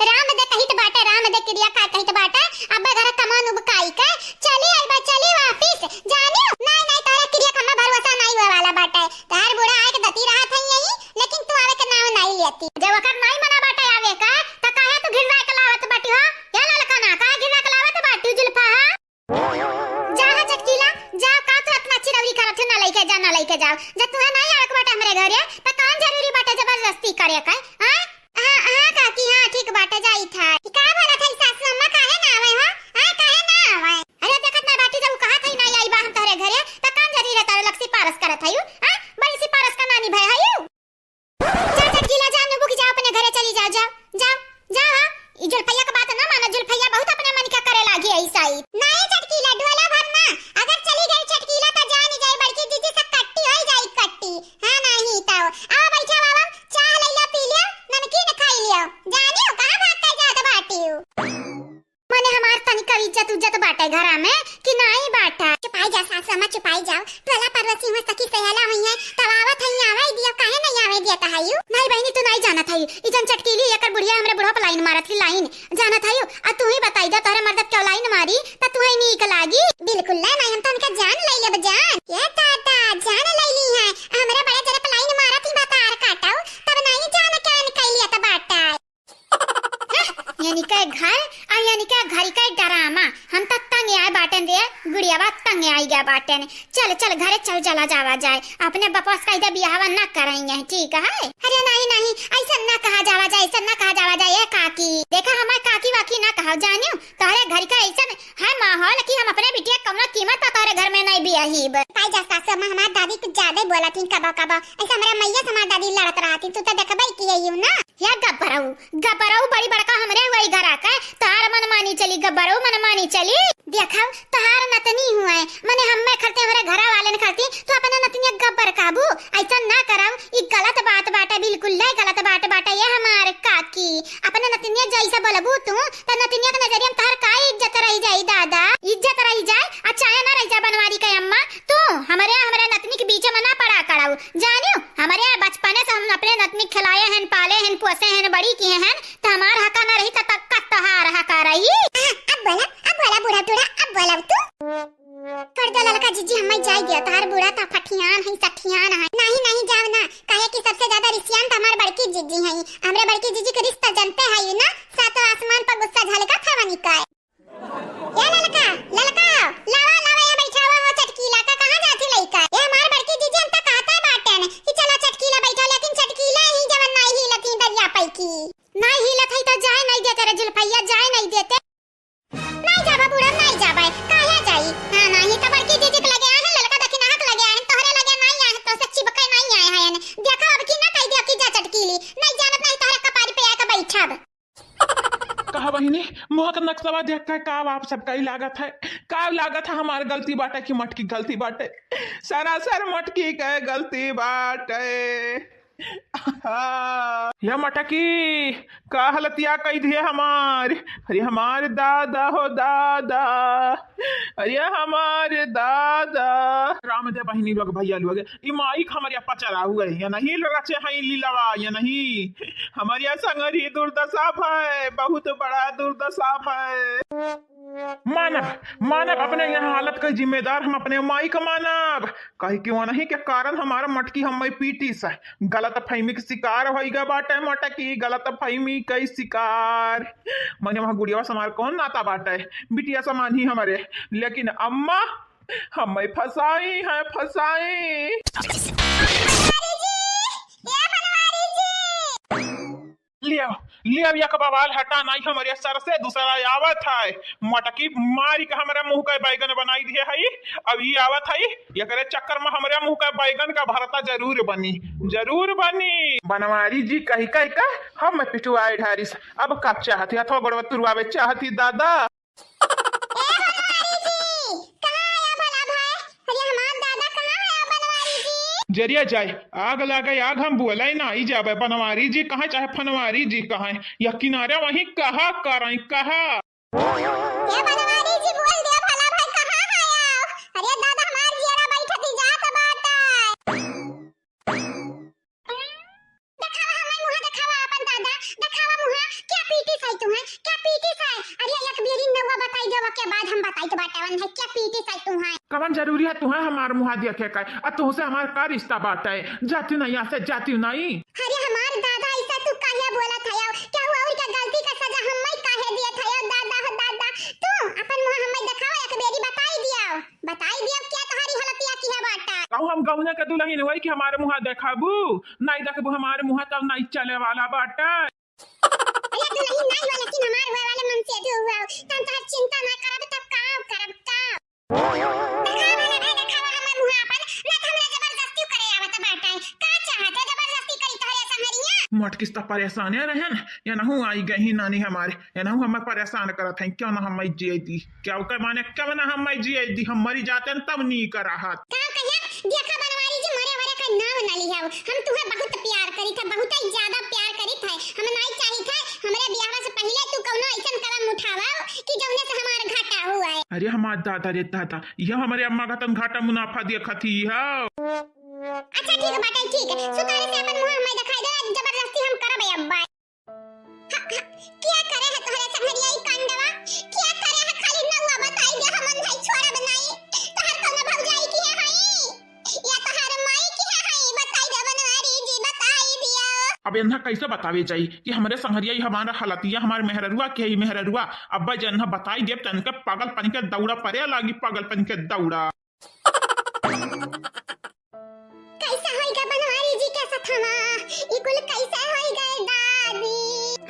राम दे कहित बाटे, राम दे किरिया खा कहित बाटे, अब घर कमान उबकाई के चली आई बा, चली वापिस। जानियो, नाई, नाई, तोहरा किरिया कम्मा भरोसा नाई हुए वाला बाटे। तोहार बूढ़ा आए के दती रहत है यही, लेकिन तू आवे के नाव नाई लेती। जब ओकर नाई मना बाटे आवे का, त काहे तू घिर्रा के लावत बाटी हो? या ललका ना, काहे घिर्रा के लावत बाटी जुल्फा, हाँ? जा हा चटकीला, जा, का तू इतना चिरौरी करत हो, ना लइके जा, ना लइके जाओ। जब तुहे नाई आवे के बाटे हमरे घरे, त कौन जरूरी बाटे जबरदस्ती करे के, हाँ? हाँ, हाँ, काकी, हाँ, ठीक बाटे, जाई था। ई का बोलत है सासू अम्मा, काहे ना आवे हो? हाँ, काहे ना आवे? अरे, देखत ना बाटी, जब उ कहत है, "नहीं आई बा हम तोहरे घरे," त कान जरी रे तारे लग सिफारिश करत है यू? हाँ, बड़ी सिफारिश का नानी भय है यू। जा, जा, गीला जा, नुबुक जा, अपने घरे चली जाओ, जाओ, जाओ, जाओ, हाँ। ई जुल्फैया का बात ना मानो, जुल्फैया बहुत अपने मन का करे लागी ऐसा ही। नहीं, चटकीला, ढोला भर ना, अगर चली गई चटकीला, त जानी जाई, बड़की जीजी से कट्टी होई जाई, कट्टी। हाँ, नाही तो। आओ, बैठा बाबा, चाह ले लिया, पी लिया, नमकीन खाई लिया। जानियो, कहाँ भाग कर जात बाटियो? मने हमार तनिका इज्जत उज्जत बाटे घरा में कि नाही बाटे? चुपाई जा सासू अम्मा, चुपाई जाओ। टोला पड़ोसी हुआ सखी सहेला हुई है, तब आवत है, आवे दिया, काहे नहीं आवे दिया तहायु? नहीं बहिनी, तू नहीं जानत है, ई जन चटकीली एकर बुढ़िया हमरे बुढ़वा पे लाइन मारत ही लाइन। जानत हयू, आ तू ही बताई दा, तोहरे मर्द क्यों लाइन मारी, त तू ही नीक लागी। बिल्कुल ना, मैं हम तो उनका जान ले लेब जान। ये दादा, जान ले ली है, हमरा बड़े जरे पे लाइन मारत ही बतार काटो, तब नहीं जान क्या अन कैलिया त बाटा। यानी के घर, आ यानी के घर के डरामा, हम त तंग आए बाटन रे, गुड़ियावा तंग आई गया बाटन। चल, चल, घरे चल, चला जावा जाए। अपने बपवा से कह दे, बियाहवा ना कराएंगे, ठीक है? अरे नहीं, नहीं, ऐसा ना कहा जावा जाए, ऐसा ना कहा जावा जाए, ए काकी। देखा, हमार काकी वाकी ना कहा, जानियो, तोहरे घर का ऐसा है माहौल कि हम अपने बिटिया कौनो कीमत पर तोहरे घर में नहीं बियाहीब। पाई जा सासू अम्मा, हमार दादी कुछ ज्यादा ही बोलत ही कबो कबो। ऐसा हमारा मैया से हमार दादी लड़त रहती, तू तो देखबे की है यू ना। या गबरऊ, गबरऊ बड़ी बड़का हमरे हुआ ई घरा का, तार मनमानी चली, गबरऊ मनमानी चली। देखा, तोहार नतनी हुआ है, मने हम्मे खरते हमरे घरा वाले ने खरती, तू अपने नतनिया गब्बर काबू, ऐसा ना करब, ई गलत बात बाटे, बिल्कुल ले गलत बात बाटे, ये हमार काकी, अपने नतनिया जैसा बोलबू तू, त नतनिया के नजरिया में तोहार का इज्जत रह जाई दादा, इज्जत रह जाए, आ चाहे ना रह जाए बनवारी के अम्मा, तू हमरे, हमरे नतनी के बीच में ना पड़ा करऊ, जानियो, हमरे बचपने से हम अपने नतनी खिलाए हैं, पाले हैं, पोसे हैं, बड़ी किए हैं, त हमार हका ना रही, त तक का तोहार हका रही? आ, अब बोला, अब बोला बूढ़ा टूढ़ा, अब बोला तू। कर दे ललका जीजी, हमें जाए दिया, तोहार बूढ़ा त फठियान है, सठियान है। नहीं, नहीं, जाओ ना, काहे कि सबसे ज्यादा रिसियान त हमार बड़की जीजी है। हमरे बड़की जीजी के रिश्ता जनते है ना, सातों आसमान पर गुस्सा झलका था वनी का। ए ललका, ललका, लावा, लावा, यहाँ बैठावा हो चटकीला का, कहाँ जाती लइका? ए हमार बड़की जीजी, हम त कहते बाटेन कि चला चटकीला बैठा, लेकिन चटकीला ही जवन नाई हिलत ही दरिया पैकी। नाई हिलत है त जाए नहीं देते रे जुल्फैया, जाए नहीं देते। नहीं जाबा बूढ़ा, नहीं जाबा, काहे जाई? हाँ, नहीं त बड़की जीजी के लगे आए हैं, ललका दखिनहा के लगे आए हैं, तोहरे लगे नहीं आए हैं, तो से चिपके नहीं आए हैं। देखा अब की ना कह दिया कि जा चटकीली, नहीं जानत नहीं तोहरे कपारी पे आके बैठब। कहा बहिनी, मुँह के नक्शवा देख के का आप सबका ही लागत है? का लागत है हमार गलती बाटे कि मटकी गलती बाटे? सरासर मटकी के गलती बाटे। हाँ। या मटकी, का हालतिया कई दिए हमार? अरे हमार दादा हो दादा, अरे हमार दादा। राम दे बहिनी लोग, भैया लोग, ई माइक हमरे पचरा हुए, या नहीं रचे हैं लीलावा, या नहीं? हमरे संगरी दुर्दशा भय, बहुत बड़ा दुर्दशा भय। मानब, मानब, अपने यहाँ हालत का जिम्मेदार हम अपने माई का मानब, काहे कि वनही के कारण हमार मटकी हमें पीटी से गलत फहमी के शिकार होइगा बाटे, मटकी गलत फहमी के शिकार। मने वहाँ गुड़ियावा समार कौन नाता बाटे, बिटिया समान ही हमरे, लेकिन अम्मा हमें फंसाई है, फंसाई। बनवारी जी, ए बनवारी जी। लिया, अब एक बवाल हटा नाई हमरे सर से, दूसरा आवत है। मटकी मारी के हमरे मुँह का बैगन बनाई दिहे है। अब ई आवत है, एकरे चक्कर में हमरे मुँह का बैगन का भरता जरूर बनी, जरूर बनी। बनवारी जी कही कही का हम पिटुआए ढारिस। अब का चाहती, हथवा गोड़वा तुरवावे चाहती दादा। ए बनवारी जी, कहाँ आया भला भाई? अरे हमार दादा कहाँ आया बनवारी जी? जरिया जाए, आग लागे आग, हम बोले ना, ई जाबे बनवारी जी कहाँ चाहे फनवारी जी कहाँ, या किनारे वहीं कहा करई कहा। ए बनवारी जी बोल दे भला भाई कहाँ आया? अरे दादा हमार जियरा बैठती जात बाटे। देखावा हमार मुँह, देखावा आपन दादा, देखावा मुँह, क्या पीटी साई तू है, क्या पीटी साई? अरे एक बेरी नौवा बताई देवा के बाद हम बताई तो बाटावन है, क्या पीटी साई तू है? कवन जरूरी है तुहे हमार मुँह देखे का? आ तुहसे हमार का रिश्ता बाटे? जाती नहीं यहाँ से, जाती नहीं। अरे हमार दादा ऐसा तू काहे बोलत है? क्या हुआ और क्या गलती का सजा हम्मे काहे दियत है दादा हो दादा? तू अपन मुँह हम्मे देखावा एक बेरी बताई दिया। बताई दिया क्या तोहरी हालतिया की है बाटा? कहूँ हम गौना के दुल्हन होई कि हमारे मुँह देखाबू? नहीं देखबू हमारे मुँह तब नहीं चले वाला बाटे। अरे दुल्हन नहीं हो लेकिन हमार हुए वाले मन से जो हुआ, तब तोहर चिंता ना करब तब का करब का? देखावा ना भाई देखावा हमार मुँह अपन, ना तो हमरा जबरदस्ती करे आवत बाटे। का चाहत है जबरदस्ती करी तोहरे संहरिया? मटकिस त परेशाने रहन, ये नहू आई गई नानी हमारे। एनहू हम्मे परेशान करत हैं, क्यों ना हम्मे जिए दी, क्या ओकर माने क्यों ना हम्मे जिए दी, हम मरी जाते हैं तब नीक रहत। का कहिया, देखा बनवारी जी, मरे वरे का नाव ना लिहाओ, हम तुहे बहुत प्यार करित है, बहुत ही ज्यादा प्यार करित है, हम नाई चाहित है, हमरे बियाह से पहिले तू कौनो ऐसन कदम उठावा कि जौने से हमार घाटा हुआ है। अरे हमार दादा रे दादा, यह हमरे अम्मा का तन घाटा मुनाफा देखत ही है। अच्छा ठीक बाटे, ठीक है, सुतारे से अपन मुँह हम्मे दिखाई दे, जबरदस्ती हम करब अब्बा। ह-, ह-, क्या करे है तोहरे संघरिया ई कांडवा? क्या करे है? खाली नौवा बताई दे, हमन भाई छोड़ब नाई। तोहर कौनो भौजाई की है हई? या तोहर माई की है हई? बताई दे बनवारी जी, बताई दिया। अब एन्हा कैसे बतावे जाई कि हमरे संघरिया ई हमारा हालतिया, हमार मेहररुआ के है ई मेहररुआ? अब्बा जे एन्हा बताई देब, तनके पागल पन के दौड़ा परे लागी, पागल पन के दौड़ा। कैसे होई गए बनवारी जी के सथवा? ई कुल कैसे होई गए दादी?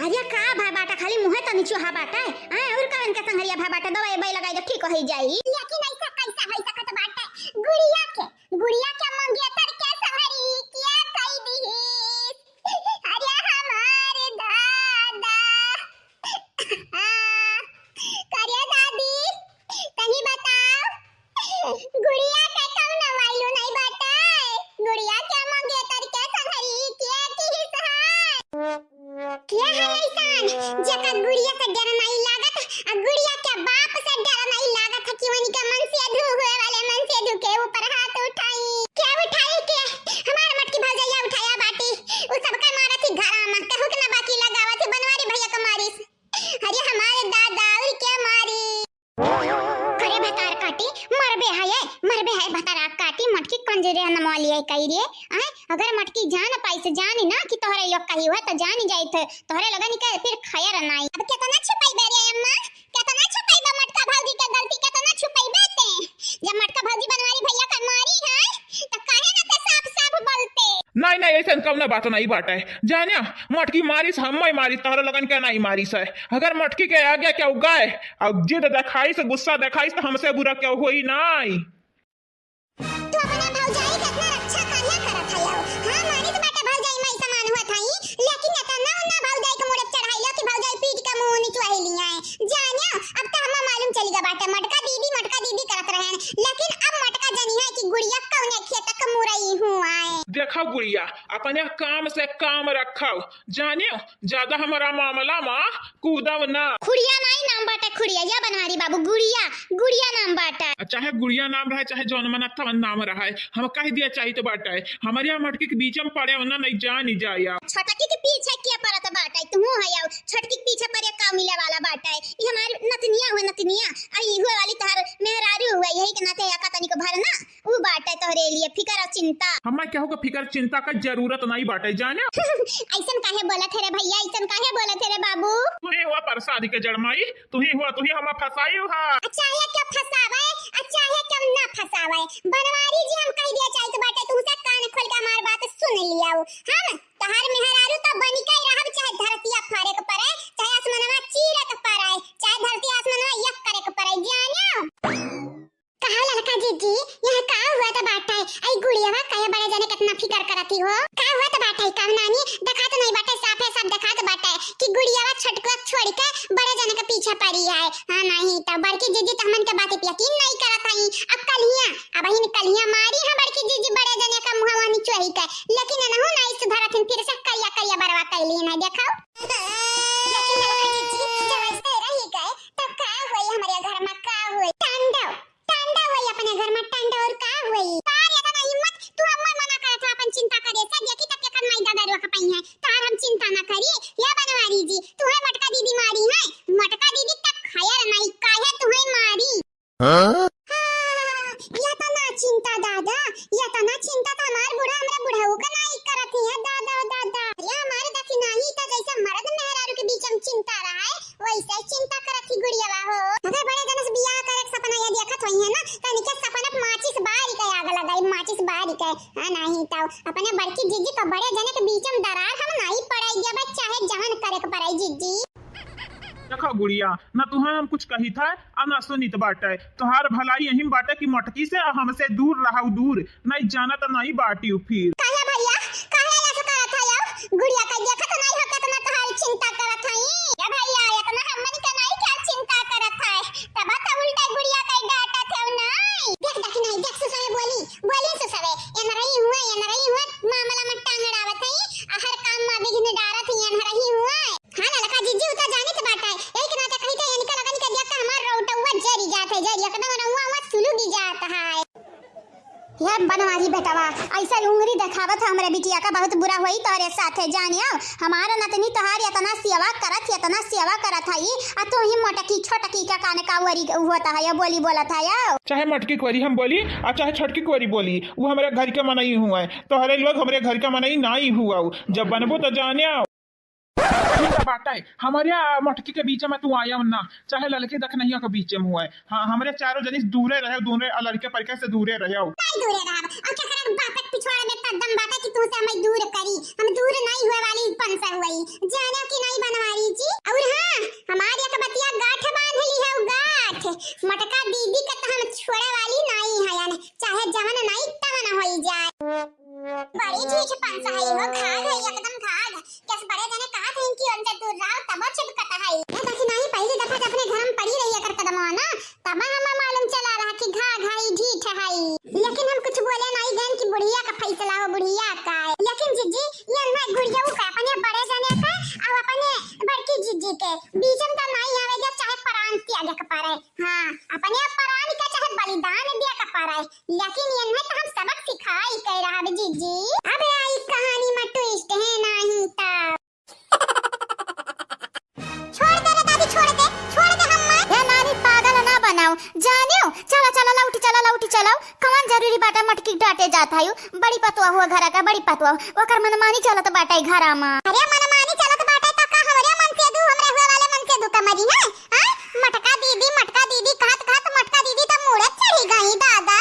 अरे का भा बाटा, खाली मुँहे तो निचुहा बाटा। आय, और का इनके संघरिया भा बाटा, दवाई बाई लगाई दे, ठीक होई जाई। लेकिन ऐसा कैसे होई सकत बाटे? गुड़िया के, गुड़िया के मंगेतर के संघरी क्या कई दिहिस? अरे हमार दादा। करे दादी, तनी बताओ, गुड़िया के कौनो value नहीं बाटे? गुड़िया के मंगेतर के संघरी के किहिस है? के है ऐसन, जेकर गुड़िया से डर नहीं लागत, आ गुड़िया के बाप से डर नहीं लागत है कि उनके मनसेधू हुए वाले मनसेधू के ऊपर हाथ उठाई? के उठाई के? हमार मटकी भौजैया उठाया बाटी, उ सबका मारत ही घरा में, केहू के ना बाकी लगावत ही, बनवारी भैया के मारिस। अरे हमारे दादा, और क्या मारी? करे भतार काटी, मरबे है ये, मरबे है भतार काटी, मटकी कंजरे न मोलिए कही रे। आय, अगर मटकी जान पाई से जानी ना कि तोहरे यो कही हुआ तो जानी जाई थे, तोहरे लगन के फिर खैर नाई। अब केतना छुपाई बे रे अम्मा, केतना छुपाई बे मटका भौजी के गलती, केतना छुपाई बे ते? जब मटका भौजी बनवारी भैया का मारी है, तो काहे ना ते साफ साफ बोलते? नहीं, नहीं, ऐसन कौनो बात नहीं बाटे। जाने, मटकी मारिस, हम्मे मारिस, तोहरे लगन के नहीं मारिस है। अगर मटकी के आगे केहू गए, और जिद देखाइस, गुस्सा देखाइस, तो हमसे बुरा केहू होई नहीं। तू अपने भौजाई के इतना रक्षा काहे करत हयो? हाँ, मानित बाटे भौजाई माई समान होत हई, लेकिन इतना ना भौजाई के मुड़े चढ़ाई लो कि भौजाई पीट के मुंह निचवाई लियाए। जानियो, अब तो हमें मालूम चली गया बाटे, मटका दीदी, मटका दीदी करत रहन, लेकिन अब मटका जानी है कि गुड़िया कौने खेत के मुरई हुआए। देखो गुड़िया, अपने काम से काम रखो, जानियो, ज्यादा हमारा मामला में कूदव ना। खुड़िया नाई नाम बाटे, खुड़िया, या बनवारी बाबू, गुड़िया, गुड़िया नाम बाटे। चाहे गुड़िया नाम रहे, चाहे जौन मना तवन नाम रहे, हम कह दिया चाहित बाटे, हमारे यहाँ मटकी के बीच में पड़े होना नहीं जानी जाया। छोटकी के पीछे के परत बाटे, तू है आओ, छोटकी के पीछे पड़े का मिले वाला बाटे। ये हमारी नतनिया हुए, नतनिया, आई हुए वाली तहर मेहरारू हुए, यही के नाते या का तनिक भरना, ऊ बाटे तोहरे लिए फिकर और चिंता। हमें केहू के फिकर चिंता का जरूरत नहीं बाटे, जाने। ऐसन काहे बोलत है रे भैया, ऐसन काहे बोलत है रे बाबू? तू ही हुआ परसादी के जड़ माई, तू ही हुआ, तू ही हमें फंसाई हुआ। अच्छा, ये क्या फंसावे? अच्छा, ये क्या ना फंसावे? बनवारी जी, हम कह दिया चाहित बाटे, तुमसे कान खोल के हमार बात सुन लिया हो। हम तोहार मेहरारू तो बनी के ही रहब, चाहे धरतिया फारे के पड़े। की हो? का होत बाटे, का नानी? देखात नहीं बाटे, साफे साफ देखात बाटे कि गुड़ियावा छोटका छोड़ के बड़े जने के पीछे पड़ी है। हाँ, नहीं तो बड़की जिज्जी तो हमन के बात पे यकीन नहीं करत हई। अब कलिया, अब हिन कलिया मारी है बड़की जिज्जी बड़े जने का मुहवा निचोही के, लेकिन एनहु नहीं सुधरत हिन, फिर से करिया करिया बरवा कैली है, देखो। लेकिन ललका जिज्जी, जब ऐसे रही गए, तब का होई हमरे घर में, का होई? तांडव, तांडव होई अपने घर में, तांडव, और का होई? बार इतना हिम्मत, तू हमें मना करत है, अपन चिंता करे से, देखी तब केकर माई दादा रोक पाई है, तार हम चिंता ना करी। या बनवारी जी, तू है मोटका दीदी मारी है, मोटका दीदी तक खैर नहीं, काहे तू है मारी? हाँ? हाँ, या तो ना चिंता दादा, या तो ना चिंता तो हमार बूढ़ा हमरा बुढ़ऊ का नाई करत ही है दादा, ओ दादा। अरे हमारे दखिनाही तो जैसे मर्द मेहरारू के बीच में चिंता रहा है, वैसे चिंता करत ही गुड़ियावा हो। अगर बड़े जने से बियाह करे के सपना ये देखत होई है ना, तो इनके सपना पे माचिस बारी के आग लगाई, माचिस बारी के। हाँ, नहीं तो अपने बड़की जिज्जी को बड़े जने के बीच में दरार हम नहीं पड़ाई देबे, चाहे जवन करे के पड़ाई जिज्जी। देखो गुड़िया, ना तुहे हम कुछ कहित है, आ ना सुनित बाटे। तोहार भलाई यही में बाटे कि मोटकी से आ हमसे दूर रहू, दूर। नहीं जाना तो नहीं बाटियो फिर। काहे भैया, काहे ऐसे करत है यो? गुड़िया का देखत नहीं हो कितना तोहार चिंता करत है। ए भैया, इतना हमन के नहीं क्या चिंता करत है? तब तो उल्टा गुड़िया का डांटत है नहीं। देख, देख नहीं, देख सुसवे बोली, बोली सुसवे, एन रही हुआ, एन रही हुआ, मामला में टांग अड़ावत है, आ हर काम में विघ्न डारत है, एन रही हुआ। हाँ ललका जिज्जी, उ तो जानित बाटे, यही के नाते कही थे, इनका लगन के देख के हमार रोटवा जरी जात है, जरी एकदम रउआ हुआ सुलुगी जात है। हे बनवारी बेटवा, ऐसा उंगरी देखावत है हमरे बिटिया का, बहुत बुरा होई तोरे साथे, जानियो। हमार नतनी तोहार इतना सेवा करत, इतना सेवा करत है, आ तू ही मोटकी छोटकी का कान का वरी होता है, बोली बोलत है। चाहे मोटकी कोरी हम बोली, आ चाहे छोटकी कोरी बोली, वो हमरे घर के मनई हुए, तोहरे लोग हमरे घर के मनई नाई हुआ। जब बनबो तो जानियो। ठीक बाटे, हमरे आ मोटकी के बीच में तू आया ना, चाहे ललके दखनहिया के बीच में हुए। हाँ, हमरे चारों जनी से दूरे रहे, दूरे, आ लड़के परिके से दूरे रहे। नहीं दूरे रहब, और केकरा बात के पिछवाड़ में इतना दम बाटे कि तू से हमें दूर करी? हम दूर नहीं हुए वाली पन से हुई, जाने कि नहीं बनवारी जी। और हाँ, हमारी एक बतिया गांठ बांध ली है, गांठ। मोटका दीदी के तो हम छोड़े वाली नहीं है, यानी चाहे जवन नहीं तवन होई जाए। बड़ी ढीठ पंस है हो, घाघ है एकदम घाघ। जस बड़े जने कहा थे कि उनसे दूर रहो, तब छिपकत है। ये दखिनाही पहली दफा जब अपने घर में पड़ी रही एकर कदमवा ना, तब हमें मालूम चला रहा कि घाघ है, ढीठ है। लेकिन हम कुछ बोले नहीं गन कि बुढ़िया का फैसला हो, बुढ़िया का है। लेकिन जिज्जी, ये ना गुड़िया का अपने बड़े जने का, अब अपने बड़की जिज्जी के बीच में तो नहीं आवे, जब चाहे प्राण त्याग के पारे। हाँ, अपने प्राण के चाहे बलिदान दिया के पारे। लेकिन इन्हें तो हम सबक सिखाई के रहब जिज्जी। अब आई कहानी में twist है नहीं तो। छोड़ दे रे दादी, छोड़ दे, छोड़ दे हम मार। हे नानी, पागल ना बनाओ, जानियो। चलो, चलो, लौटी चलो, लौटी चलो। कवन जरूरी बाटे मटकी डांटे जात है? बड़ी पतुआ हुआ घर का, बड़ी पतुआ। ओकर मनमानी चलत बाटे घरा में। अरे मनमानी चलत बाटे तो का हमरे मन से दू, हमरे हुए वाले मन से दू कमरी है? हाँ? मटका दीदी, मटका दीदी कहत कहत मटका दीदी तो मूड़े चढ़ी गई दादा।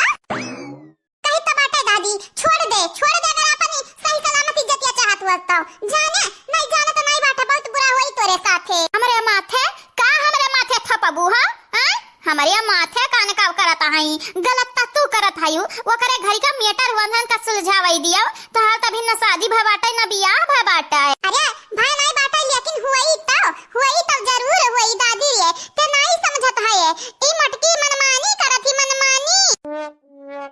कही तो बाटे दादी, छोड़ दे, छोड़ दे, अगर अपन सही सलामत इज्जतिया चाहत हुआ तो। जाने, नहीं जाने तो नहीं बाटे, बहुत बुरा होई तोरे साथे। हमरे माथे, का हमरे माथे थपबू हा? हैं? हमरे माथे कान का करत हई, गलत त तू करत हई, ओकरे घरी का matter वंधन का सुलझावई दियो, तोहार तभी न शादी भ बाटे न बियाह भ बाटे। अरे, भाई नहीं बाटे, लेकिन हुई तो, हुई तो जरूर हुई दादी रे, ते नहीं समझत है, ई मटकी मनमानी करत ही, मनमानी।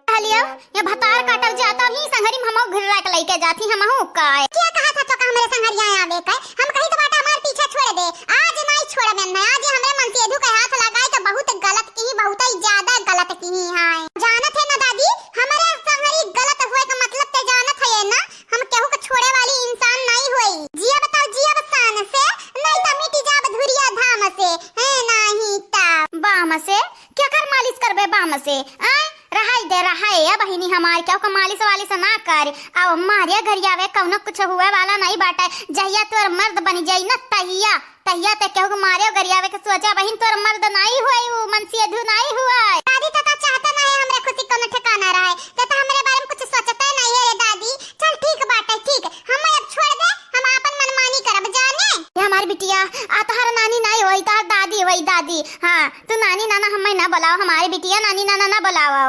कहलियो, ये भतार काटल जाता ही संगरी में हमहू घिर्रा के लइके जाती, हमहू का। क्या कहा था तो का हमरे संगरिया आवे का? हम कही तो बाटा हमार पीछा छोड़ दे। आज नहीं छोड़बे ना, आज हमरे मनसेधु के हाथ लगाए तो बहुत गलत की, बहुत ही ज्यादा गलत की है। जानत है ना दादी, हमरे संगरी गलत हुए का मतलब ते जानत है ना, हम केहू के छोड़े वाली इंसान नहीं होई। जिया बताओ, जिया बसान से, नहीं तो मिटी जाब धुरिया धाम से, है नहीं तो। बाम से? केकर मालिश करबे बाम से? आय, रहाई दे, रहाई, ए बहिनी हमार, केहू के मालिश वालिश ना कर। अब मारे गरियावे कौनो कुछ हुए वाला नहीं बाटे। जहिया तोर मर्द बन जाई ना, तहिया, तहिया ते केहू के मारे गरियावे के सोचा बहिन, तोर मर्द नहीं हुए, उ मनसेधु नहीं हुए। दादी, तो, तो चाहते नहीं हमरे खुशी कोनो ठिकाना रहे, ते तो हमरे बारे में कुछ सोचते नहीं है रे दादी। चल ठीक बाटे, ठीक, हम अब छोड़ दे, हम आपन मनमानी करब जाने। ये हमार बिटिया, आ तोहर नानी नहीं होई, तोहर दादी होई, दादी। हाँ, तू नानी नाना हमें ना बुलाओ, हमारे बिटिया नानी नाना ना बुलाओ।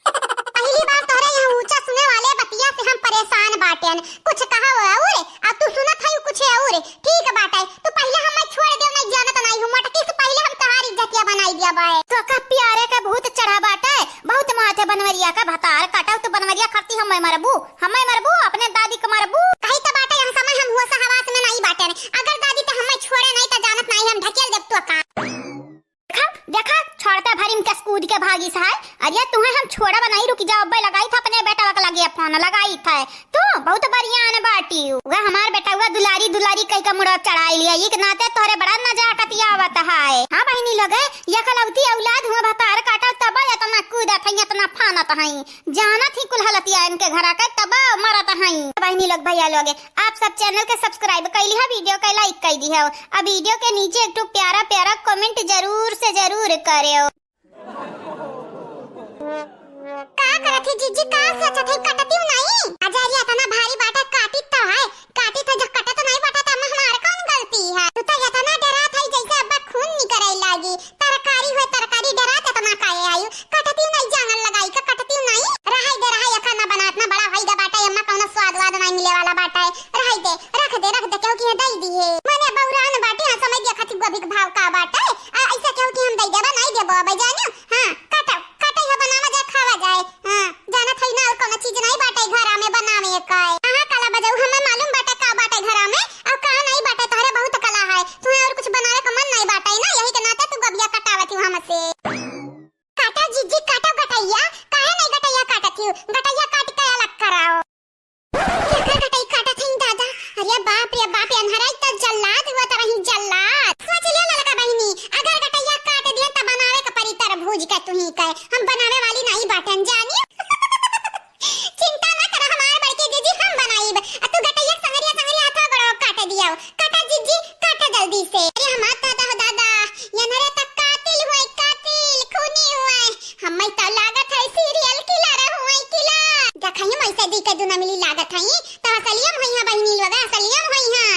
पहली बार तोहरे यहाँ ऊंचा सुने वाले बतिया से हम परेशान बाटे। टिउ, वह हमार बेटउआ दुलारी दुलारी कहि के मुड़वा चढ़ाई लिया, ई के नाते तोहरे बड़ा नजाकतिया आवत है। हाँ बहिनी लोग, यकलौती औलाद हुआ भतार काटल तब एतना कूदत हैं, एतना फानत हैं। जानत ही कुल हालतिया इनके घरा के तब मरत हैं। बहिनी लोग भइया लोग, आप सब channel के subscribe कइ लिहा, video के like कइ दिहा। अब video के नीचे एक ठो प्यारा प्यारा comment जरूर से जरूर करेउ। का करत ही जिज्जी, का सोचत ही, कटतिउ नाहीं? अजय, ये एतना भारी बाटे, काटित तो है, काटित है, जब कटत नाहीं बाटे, त हमार कौन गलती है? तू तो एतना डरात है, जैसे अब खून निकरे लागी। तरकारी होय, तरकारी डरात एतना काहे आयु? कटतिउ नाहीं, जांगर लगाई के कटतिउ नाहीं। रहै दे, रहै, अखन ना बनात ना बड़ा होई गा बाटे, एम्मा कौनो स्वाद वाद नाहीं मिले वाला बाटे। रहै दे, रख दे, रख दे, केहू किहाँ दई दिहे। मने बौरान बाटी, हाँ, समय देखत ही गोभी के भाव का बाटे। आ, ऐसे केहू किहाँ हम दई देबा, नाहीं देबो, अबै जानियो। हाँ, काटो, काटो, इहे बनावा जाए, खावा जाए। हाँ, जानत है ना, और कौनो चीज नाहीं बाटे घरा में बनावे का। हाँ, काला बजाऊ, हमें मालूम बाटे का बाटे घरा में, और का नाहीं बाटे, तोहरे बहुत कला है। तुम्हें और कुछ बनावे का मन नाहीं बाटे ना, यही के नाते तू गोभिया कटावत ही हमसे। काटो जिज्जी, काटो गटैया, काहे नाहीं गटैया काटत ही? गटैया काट के अलग कराओ। केकर गटई काटत हईं दादा? अरे बाप रे बाप, अन्हराई त जल्लाद हुआ त रही जल्लाद। सोच लियो ललका बहिनी, अगर गटैया काट दिया त बनावे के परी तरबूज के तुही के। हम बनावे वाली नाहीं बाटन जानी। चिंता ना करा हमार बड़की दीदी, हम बनाइब। आ तू गटैया संगरिया संगरिया हाथवा गोड़वा काट दियो। काटा जिज्जी, काटा जल्दी से। अरे हमार दादा हो दादा, ये नरे त कातिल हुए, कातिल, खूनी हुए। हम्मे त लागत है serial killer हुए, killer। देखा ही मैं से दी के दुना मिली लागत है, त असलियम होई है बहिनी लोग, असलियम होई है।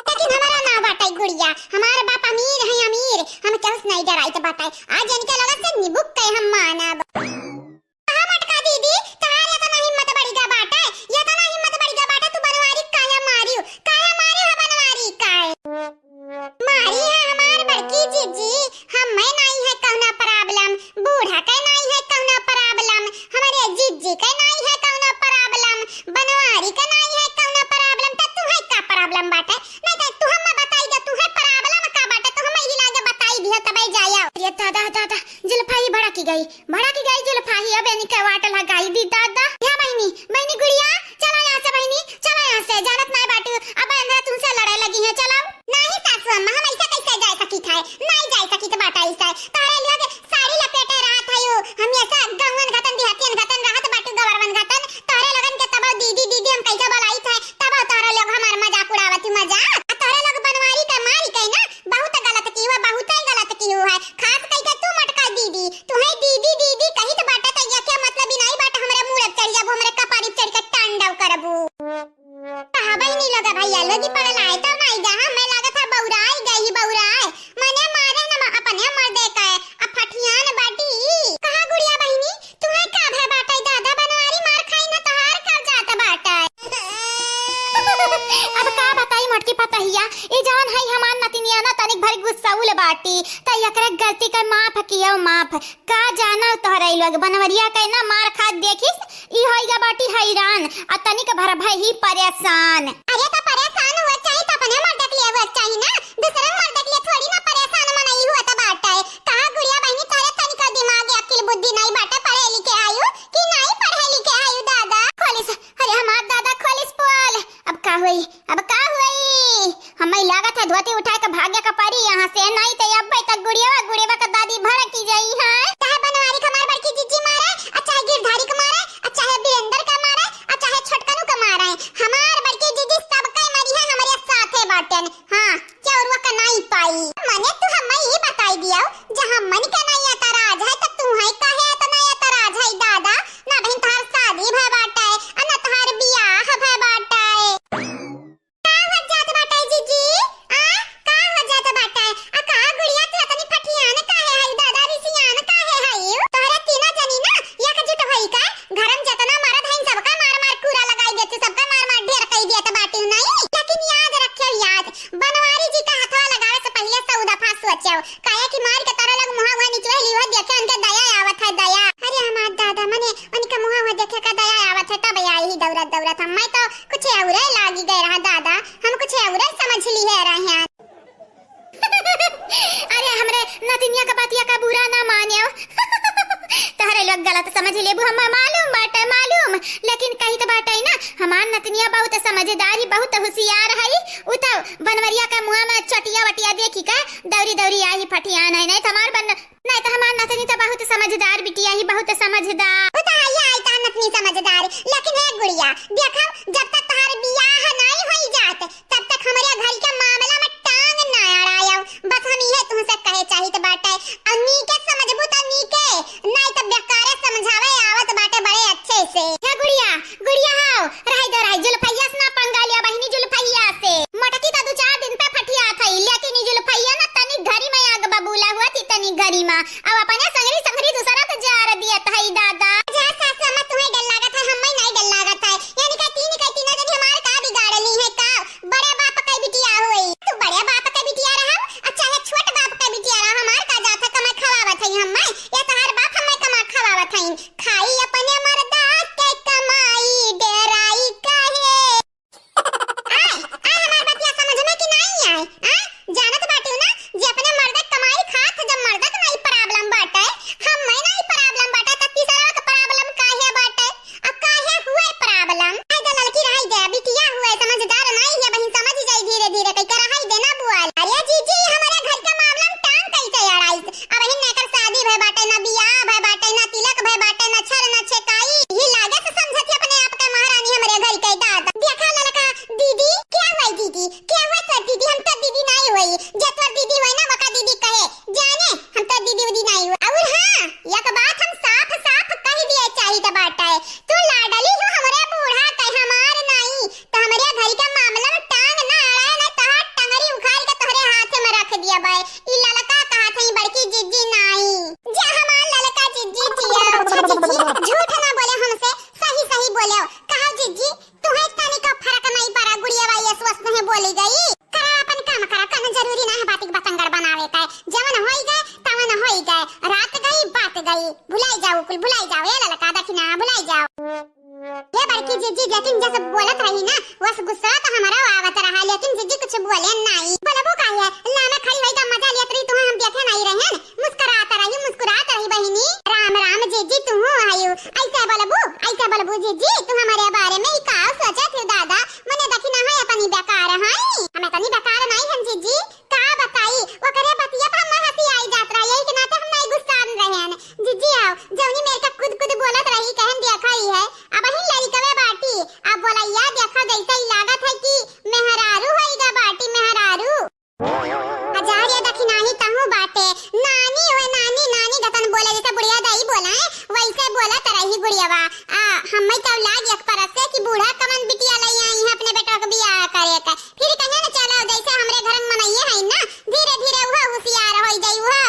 लेकिन हमारा ना बाटे गुड़िया, हमार बाप अमीर है अमीर, हम केहू से नाहीं डराइत बाटे। आज इनके लोगन से निबुक के हम मानब। कहाँ मटका दीदी, तहार एतना हिम्मत बढ़ि गा बाटे, एतना हिम्मत बढ़ि गा बाटे, तू बनवारी काहे मारियो, काहे मारियो है बनवारी काहे? मारी है हमार बड़की जिज्जी, हम्मे नाहीं है कौनो problem, बूढ़ा के नाहीं है कौनो problem, हमरे जिज्जी के नाहीं है कौनो problem, बनवारी के नाहीं है कौनो problem, त तुहे का problem बाटे? नाहीं त तू हम्मे बताई दे, तुहे problem का बाटे, त हम्मे इलाज बताई दिया, तबै जाया। अरे दादा, दादा, जुल्फा ही भड़क गई। भड़क गई जुल्फा ही, अब इनके वाट लगाई दी दादा। या बहिनी, बहिनी गुड़िया, चला यहाँ से बहिनी, चला यहाँ से, जानत नाहीं बाटू, अब अंदर तुमसे लड़े लगी है, चला। नाहीं सासू अम्मा, हम ऐसे कैसे जाए सकी थे? नाहीं जाए सकी तो बाटा ऐसे। तोहरे लोग साड़ी लपेटे रहत है यू, हम ऐसा गौवन घतन, देहातियन घतन रहत बाटू, गवरवन घतन। तोहरे लोगन के तब दीदी, दीदी हम कैसे बोलाई थे, तब तोहरे लोग हमार मजाक उड़ावत ही, मजाक। आ तोहरे लोग बनवारी के मारी के ना, बहुत गलत किहू है, बहुत ही गलत किहू है। खास कइके तू मटका दीदी, तुहे दीदी दीदी कहित बाटे त एके मतलब ई नाहीं बाटे हमरे मूड़े पे चढ़ि जाबू, हमरे कपारी पे चढ़ि के तांडव करबू। कहा बहिनी लोग भइया लोग पड़ल आए तब नाहीं जा, हम्मे लागत है बौराई गई बौराई। मने मारे न अपने मर्दे का, अब फठियान बाटी। कहा गुड़िया बहिनी, तुहे का भय बाटे दादा, बनवारी मार खाई न तोहार का जात बाटे। अब का बताई मोटकी पतहिया, ई जवन है हमार नतिनिया ना तनिक भर गुस्साउल बाटी, त एकरे गलती के माफ कियो माफ। का जाना तोहरा ई लोग बनवरिया के ना मार खात देखिस, ई होइगा बाटी हैरान, आ तनिक भर भई ही परेशान। अरे त परेशान हुआ चाही त अपने मर्द के लिए हुआ चाही ना, दूसरे मर्द के लिए थोड़ी ना परेशान मनई हुआ त बाटे। कहा गुड़िया बहिनी तोहरे तनिक दिमाग अकिल बुद्धि नाहीं बाटे, पढ़े लिखे आयु कि नाहीं पढ़े लिखे आयु दादा। खोलिस, अरे हमार दादा खोलिस पोल। अब का हुई, अब का हुई? हम्मे लागत है धोती उठाए के भागे के परी यहाँ से, नाहीं त अब्बे तक गुड़िया, गुड़िया के दादी भड़की जाई है। चाहे बनवारी के हमार बड़की जिज्जी मारे, आ चाहे गिरधारी के मारे, आ चाहे वीरेंद्र के मारे, आ चाहे छोटकनू के मारे, हमार बड़की जिज्जी सबके मरी है, हमरे साथे बाटेन। हाँ, चौरुआ के नाहीं पाई। मने तू हम्मे ई बताई दियो, जहाँ मन के नाहीं एतराज है, त तू है काहे एतना एतराज है दादा? ना बहिन तोहार शादी भय बाटे, आ ना तोहार बियाह भय बाटे। का हो जात बाटे जिज्जी? आ, का हो जात बाटे? आ का गुड़िया तू एतनी फठियान काहे है दादा, रिसियान काहे है? तोहरे तीनों जनी ना एकजुट होई का? घर में जतना मर्द है सबका मार मार कूड़ा लगाई देती, सबका मार मार ढेर कई देत बाटी नाहीं। लेकिन याद रखियो याद, बनवारी जी का हथवा लगावे से पहिले सौ दफा सोचो, काहे कि मार के तारा लोग मुहा हुआ निचोह लियो, देखे उनके दया आवत है, दया। अरे हमार दादा, मने उनके मुहा हुआ देखे का दया आवत है, तब आई ही दौड़त दौड़त। हम मैं तो कुछ औरे लागी गए रहा दादा, हम कुछ औरे समझ लिए रहे हैं। अरे हमरे नतिनिया का बतिया का बुरा ना मानियो। त अरे लोग गलत समझ लेबू, हम मालूम बाटे, मालूम, लेकिन कही तो बाटे ना, हमार नतनिया बहुत समझदार ही, बहुत होशियार है। उ तो बनवरिया का मुँह में चटिया वटिया देखी के दौरी दौरी आई फटियान है, नहीं तो हमार बन, नहीं तो हमार नतनी तो बहुत समझदार बिटिया ही, बहुत समझदार। उ तो है आई तार नतनी समझदार, लेकिन हे गुड़िया, देखो, जब तक तहार बियाह नहीं होई जात, तब तक हमरे घर के मामला में टांग ना अड़ायो। बस हम इहे तुमसे कहे चाहित बाटे। और नीके समझबू तो नीके, नहीं तो बेकारे समझावे आवत बाटे बड़े अच्छे से। हे गुड़िया, गुड़िया हो, रह दो, रह, जुल्फैया से ना पंगा लिया बहिनी, जुल्फैया से। मोटकी तो दो चार दिन पे फटियात है, लेकिन ई जुल्फैया ना तनी घरी में आग बबूला हुआ थी, तनी घरी में। अब अपने संगरी संगरी दूसरा तो जार दियत है दादा। जा सासु अम्मा, तुम्हें डर लागत है, हमें नहीं डर लागत है। यानी का तीन के तीनों जनी हमार का बिगाड़ ली है का? बड़े बाप के बिटिया हुई। तू बड़े बाप के बिटिया रहा, अच्छा है छोट बाप के बिटिया रहा, हमार का जात है कमाई खवावत है हमें। या तोहार बाप हमें कमा खवावत है। खाई अपने मर्दा के कमाई, डेराई काहे? आय, आय हमार बतिया समझ में कि नहीं आय? आय, जानत बाटू ना, जे अपने मर्दा के कमाई खात, जब मर्दा के नहीं problem बाटे, हमें नहीं problem बाटे, त तीसरा के problem काहे बाटे? अब काहे हुए problem? आय दे लड़की, रहाई दे, बिटिया हुए, समझदार नहीं है, बहिन समझ जाई धीरे धीरे, कई के रहाई दे ना बुआल। अरे जीजी, हमारे घर के मामला में टांग कैसे अड़ाई? अब ही ना एकर शादी भय बाटे, ना बियाह भय बाटे, ना तिलक भय बाटे, ना छर, ना छेकाई। ही लागे से समझत ही अपने आप के महारानी हमरे घर के दादा। देखा ललका दीदी, क्या हुआ दीदी? क्या हुआ तोर दीदी? हम तो दीदी नहीं हुई। जे तोर दीदी हुई ना, वका दीदी कहे। जाने, हम तो दीदी उदी नहीं हुई। और हाँ, एक बात हम साफ साफ कह दिए चाहित बाटे। तू लाडली हो हमरे बूढ़ा के, हमार नहीं। त हमरे घर के मामला में टांग ना अड़ाए, ना तहार टंगरी उखाड़ के तोहरे हाथे में रख दिया बाय। ई ललका कहत हई बड़की जिज्जी नाई। जा हमार ललका जिज्जी जिया। अच्छा जिज्जी, झूठ ना बोले हमसे, सही सही बोले। कहा जिज्जी, तुहे तनी का फर्क नहीं पड़ा, गुड़िया बाई ऐस वस नहीं बोली गई। करा अपन काम करा, कन जरूरी ना है बातिक बतंगड़ बनावे का। जवन होई गए, तवन होई गए। रात गई, बात गई। भुलाई जाओ कुल, भुलाई जाओ। ए ललका दखिना, भुलाई जाओ। हे बड़की जिज्जी, लेकिन जैसे बोलत रही ना, वस गुस्सा तो हमारा आवत रहा, लेकिन जिज्जी कुछ बोले नहीं। बोलबो का है, लामे खड़ी होई का मजा लेत रही, तुम्हें हम देखे नहीं रहन। मुस्कुरात रही, मुस्कुरात रही बहिनी। राम राम जिज्जी, तू आयु। ऐसे बोलबू, ऐसे बोलबू जिज्जी, तू हमारे बारे में ही का सोचत हो दादा? मने देखी ना है, इतनी बेकार है। हम इतनी बेकार नहीं हम जिज्जी। का बताई, ओकरे बतिया पर हमार हंसी आई जात रहा, यही के नाते हम नहीं गुस्सा में रहन। जिज्जी आओ, जौनी मेरे का कुद कुद बोलत रही, कहन देखा ही है, अब ही लड़कवे बाटी, अब बोलैया देखा जैसे ही लागत है कि मेहरारू होइगा बाटी, मेहरारू। हजार ये दखिनाही तहूँ बाटे, नानी हुए नानी, नानी गतन बोले जैसे बुढ़िया दाई बोला है, वैसे बोलत रही गुड़ियावा। आ, हमें तो लाग एक परस से कि बूढ़ा कमन बिटिया लई आई है अपने बेटवा के बियाह करे का। फिर कहे न चलो, जैसे हमरे घर में मनइये है ना, धीरे धीरे उहो होशियार होई जाई उहो।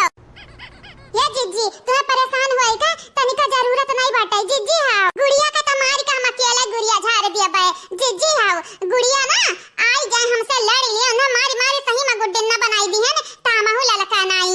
ये जिज्जी, तुम्हें परेशान होए का तनिका जरूरत नहीं बाटे, जिज्जी हाँ। गुड़िया का तो मार के हम अकेले गुड़िया झाड़ दिया बे, जिज्जी हाँ। गुड़िया ना आई जाए हमसे लड़ लिए, उन्हें मारी मारी सही में गुड्डिन ना बनाई दी है ना, तामहू ललका नाई।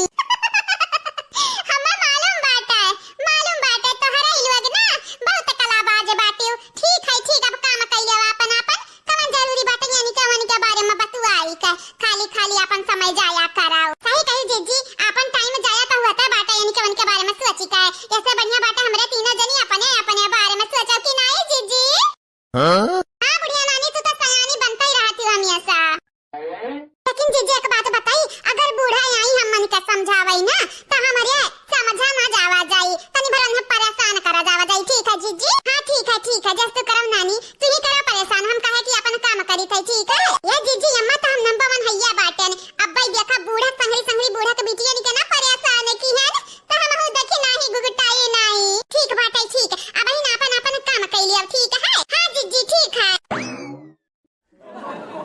हमें मालूम बाटे, मालूम बाटे, तोहरे ई लोग ना बहुत कलाबाज बाटे। ठीक है, ठीक, अब काम कइले अपन अपन। कवन जरूरी बाटे यानी के वनी के बारे में बतुआई के? खाली खाली अपन समय जाया कराओ। सही कही जीजी, अपन टाइम जाया तो होता बाटे यानी के वनी के बारे में सोची के। ऐसे बढ़िया बाटे हमरे तीनों जनी अपने अपने बारे में सोचो कि नहीं जीजी? हाँ? हाँ बुढ़िया नानी, तू तो सयानी बनता ही रहती हो हमेशा। लेकिन जीजी एक बात बताई, अगर बूढ़ा आई हमन के समझावई ना, तो हमरे समझा ना जावा जाई। तनी भर उन्हें परेशान करा जावा जाई, ठीक है जीजी? हाँ ठीक है, ठीक है, जस तू करम नानी, तू ही करा परेशान, हम काहे कि अपन काम करी थे, ठीक है? ये जीजी अम्मा तो हम नंबर वन हैया बाटेन। अब भाई देखा बूढ़ा संगरी संगरी बूढ़ा के बिटिया निके ना परेशान की है, तो हम हूँ देखी नाही गुगटाई नाही। ठीक बाटे, ठीक, अब ही ना अपन अपन काम कैली अब, ठीक है? हाँ जीजी ठीक है।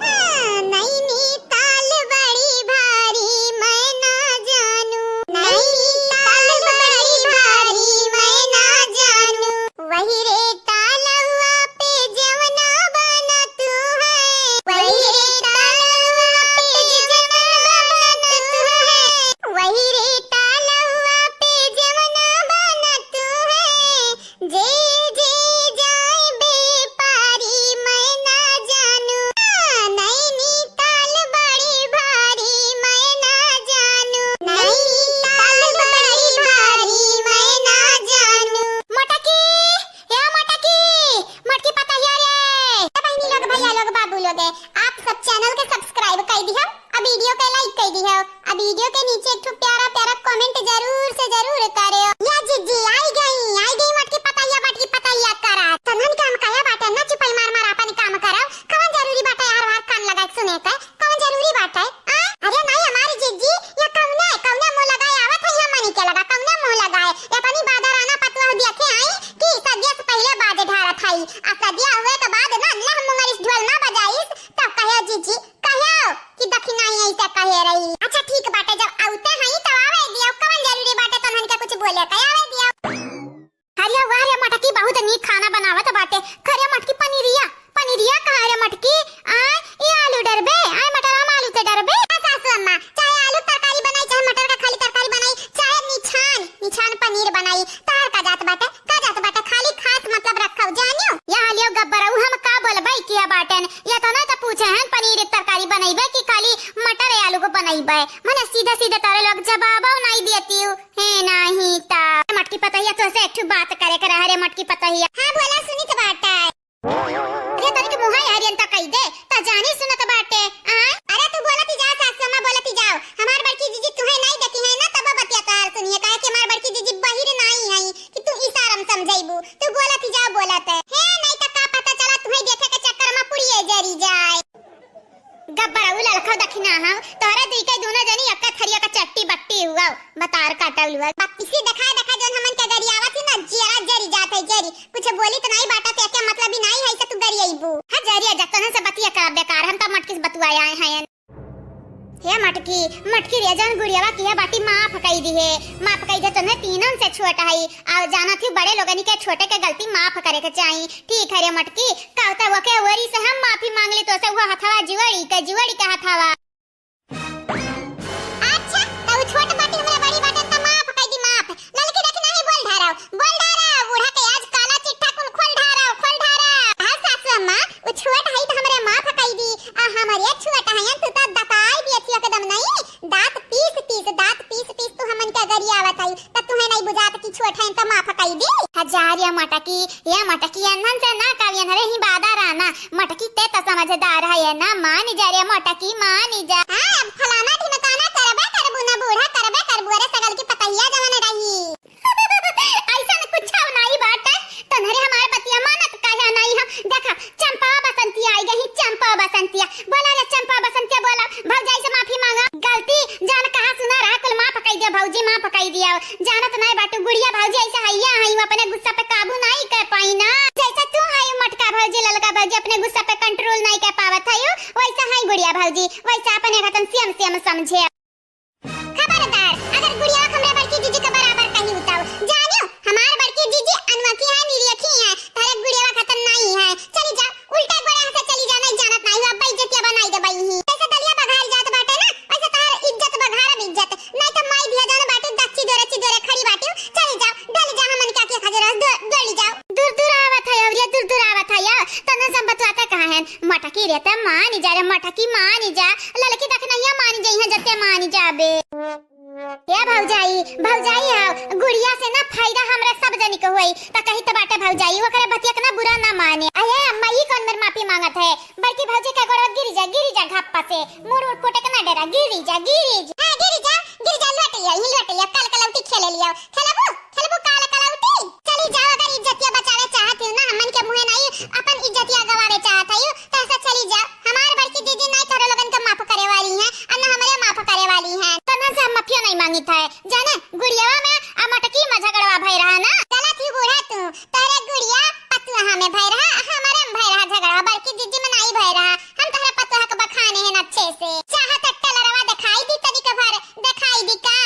हाँ, नैनीताल बड़ी भारी मैं ना जानू। नैनीताल बड़ी भारी मैं ना जानू। वही रे तालवा पे जवना बना तू है, वही गए। आप सब channel के subscribe कर दियो, अब video के like कर दियो, अब video के नीचे एक ठो प्यारा प्यारा comment जरूर से जरूर करियो। या जिज्जी आई गई, आई गई मटकी पतैया, मटकी पतैया करा। तन्हन के हम कहे बाटे ना चुपाई मार मार आपन काम करो, कवन जरूरी बाटे हर हर कान लगा के सुने के, कवन जरूरी बाटे? आ? अरे नहीं हमारी जिज्जी, या कवने, कवने मुंह लगाए आवत है हमनी के लगा, कवने मुंह लगाए? या तनी बादराना पतुआ देखे आई कि सदिया से पहले बाजे ढारत हई, आ सदिया हुए के बाद ना लह मुंगरिस ढोल ना बजाइस, तब कहे जिज्जी, कहो कि दखिनाई ऐसे कहे रही। अच्छा ठीक बाटे, जब आउते हई तब आवे दियो, कवन जरूरी बाटे तन्हन के कुछ बोले के, आवे दियो। अरे वाह रे मटकी, बहुत नीक खाना बनावत बाटे। खरे मटकी पनीरिया, पनीरिया कहाँ रे मटकी? आय, ई आलू डरबे, आय मटर हम आलू ते डरबे। हाँ सासू अम्मा, चाहे आलू तरकारी बनाई, चाहे मटर का खाली तरकारी बनाई, चाहे निछान, निछान पनीर बनाई, तार का जात बाटे, का जात बाटे, खाली खास मतलब रखो, जानियो। या लियो गब्बरऊ, हम का बोलबई किया बाटन, या तो नहीं तो पूछे हैं पनीर तरकारी बनैबे कि खाली मटर आलू को बनैबे, मने सीधे सीधे तारे लोग जवाबो नहीं देती हूँ। हे नाही ता। मटकी पतैया, तोसे एक ठो बात करे के रहा रे मटकी पतैया। हाँ, बोला, सुनित बाटे। रे तनिक मुँह हरियन ता कही दे, ता जानी सुनत बाटे। आ? अरे तू बोलत ही जा सासू अम्मा, बोलत ही जाओ। हमार बड़की जीजी तुहे नहीं देखी है ना, तब बतिया तार सुनिए, काहे कि हमार बड़की जीजी बहिर नहीं है कि तू इशारा में समझाइबू। तू बोलत ही जाओ, बोलत है। हे, नहीं तो का पता चला तुहे देखे के चक्कर में पुड़िए जरी जाए। गब्बर अउ ललखा दखिना हौ, तोहरे दुई के दूनो जनी अक्का थरिया का चट्टी बट्टी हुआ, बतार काटल हुआ। बत्तीसी देखा देखा जौन हमन के गरियावत ही ना, जियरा जरी जात है, जरी। कुछ बोली तो नहीं बाटा, ते क्या मतलब ही नहीं है, इसे तू गरियाइबू। हाँ, जरी आ जा, तोहन से बतिया करब बेकार, हम तो मटकी से बतुआ आए हैं। हे मटकी, मटकी रे, जौन गुड़ियावा किहे बाटी माफ कई दिहे, माफ कई दे, तोहन तीनन से छोट है, और जानत ही बड़े लोगनी के छोटे के गलती माफ करे के चाही। ठीक है रे मटकी, कहता हुआ के ओरी से हम माफी मांग ली, तो से वो हथवा जुअड़ी के, जुअड़ी के हथवा। अच्छा, तो उ छोट बाटी हमरा बड़ी बाटन त माफ कई दी, माफ। ललकी देखी नहीं बोल ढारव, बोल ढारव, बूढ़ा के आज काला चिट्ठा कुल खोल ढारव, खोल ढारव। हाँ सासू अम्मा, उ छोट है तो हमरे माफ कई दी, आ हमरे छोट है तू तो दताई दिए थी एकदम नहीं, दांत पीस पीस, दांत पीस पीस तू हमन के गरियावत है। त तुहे नहीं बुझात कि छोट है त माफ कई दी। हजार या मटकी, या मटकी, अनहन से ना कवियन रे ही बादा राना। मटकी ते त समझदार है ना, मान जा रे मटकी, मान जा। हाँ, अब फलाना ढिमकाना करबे करबू ना बूढ़ा, करबे करबू, अरे सगल की पतहिया जवन रही। ऐसन कुछ नहीं बाटे, तन्हरे हमार बतिया मानत काहे नहीं हम। देखा, चंपा बसंतिया आई गई, चंपा बसंतिया। बोला रे चंपा बसंतिया, बोला, भौजाई से माफी मांगा। गलती जान कहा सुना रहा, कुल माफ कई दिया भौजी, माफ कई दिया। जानत नहीं बाटू गुड़िया भौजी ऐसे हैया है, वो अपने गुस्सा पे काबू नहीं कर पाई ना। जैसे तू है मटका भौजी, ललका भौजी अपने गुस्सा पे control नहीं कर पावत है, वैसा है गुड़िया भौजी, वैसा अपने खतन सेम सेम समझे। खबरदार, अगर गुड़िया हमरे बड़की जीजी के बराबर कही उताऊ, जानियो, हमार बड़की जीजी अनवकी है, निरियखी है, तारे गुड़िया खतन नहीं है। चली जा, उल्टे गोड़े से चली जा, नहीं जानत नहीं हो, अब इज्जतिया बनाई दे बई ही। जैसे दलिया बघार जात बाटे ना, वैसे तार इज्जत बघारब इज्जत, नहीं तो माई दिया जान बाटे, दच्ची दोरे चिदोरे खड़ी बाटी, चली जा, डल जा, हमन क्या के खजरा, डल जा। दूर दूर आवत है, और ये दूर दूर आवत है, या तने सब बतवाता कहाँ है? मटकी रे त मानी जा रे, मटकी मानी जा, ललकी तक नहीं मानी जाई है, जते मानी जाबे। ए भौजाई, भौजाई आओ, गुड़िया से ना फायदा हमरा सब जनी के होई, त कही त बाटे भौजाई, ओकरे बतिया के ना बुरा ना माने। अये अम्मा, ई कौन मेर माफी मांगत है? बड़की भौजी का गोड़वा गिरी जा, गिरी जा घप्पा से, मुड़ उड़ कोटे के ना डरा, गिरी जा, गिरी जा। हाँ, गिरी जा, गिरी जा, लोट लिया, ही लोट लिया, काल कलौटी खेले लिया, खेलबू? खेलबू काल कलौटी? चली जाओ, अगर इज्जतिया बचावे चाहत हो ना, हमन के मुँहे नहीं, अपन इज्जतिया गवावे चाहत हो, तो ऐसा चली जाओ। हमार बड़की दीदी नहीं तोहरे लोगन के माफ करे वाली हैं, और ना हमरे माफ करे वाली हैं। तो ना से हम माफिया नहीं मांगित है, जाने गुड़ियावा में आ मटकी में झगड़वा भय रहा ना। गलत ही बूढ़ा तू, तोहरे गुड़िया पतुआ में भय रहा, हमारे में भय रहा झगड़वा, बड़की दीदी में नहीं भय रहा। हम तोहरे पतुआ के बखाने हैं अच्छे से। चाहत टेलरवा दिखाई दी तनिक भर, दिखाई दी का?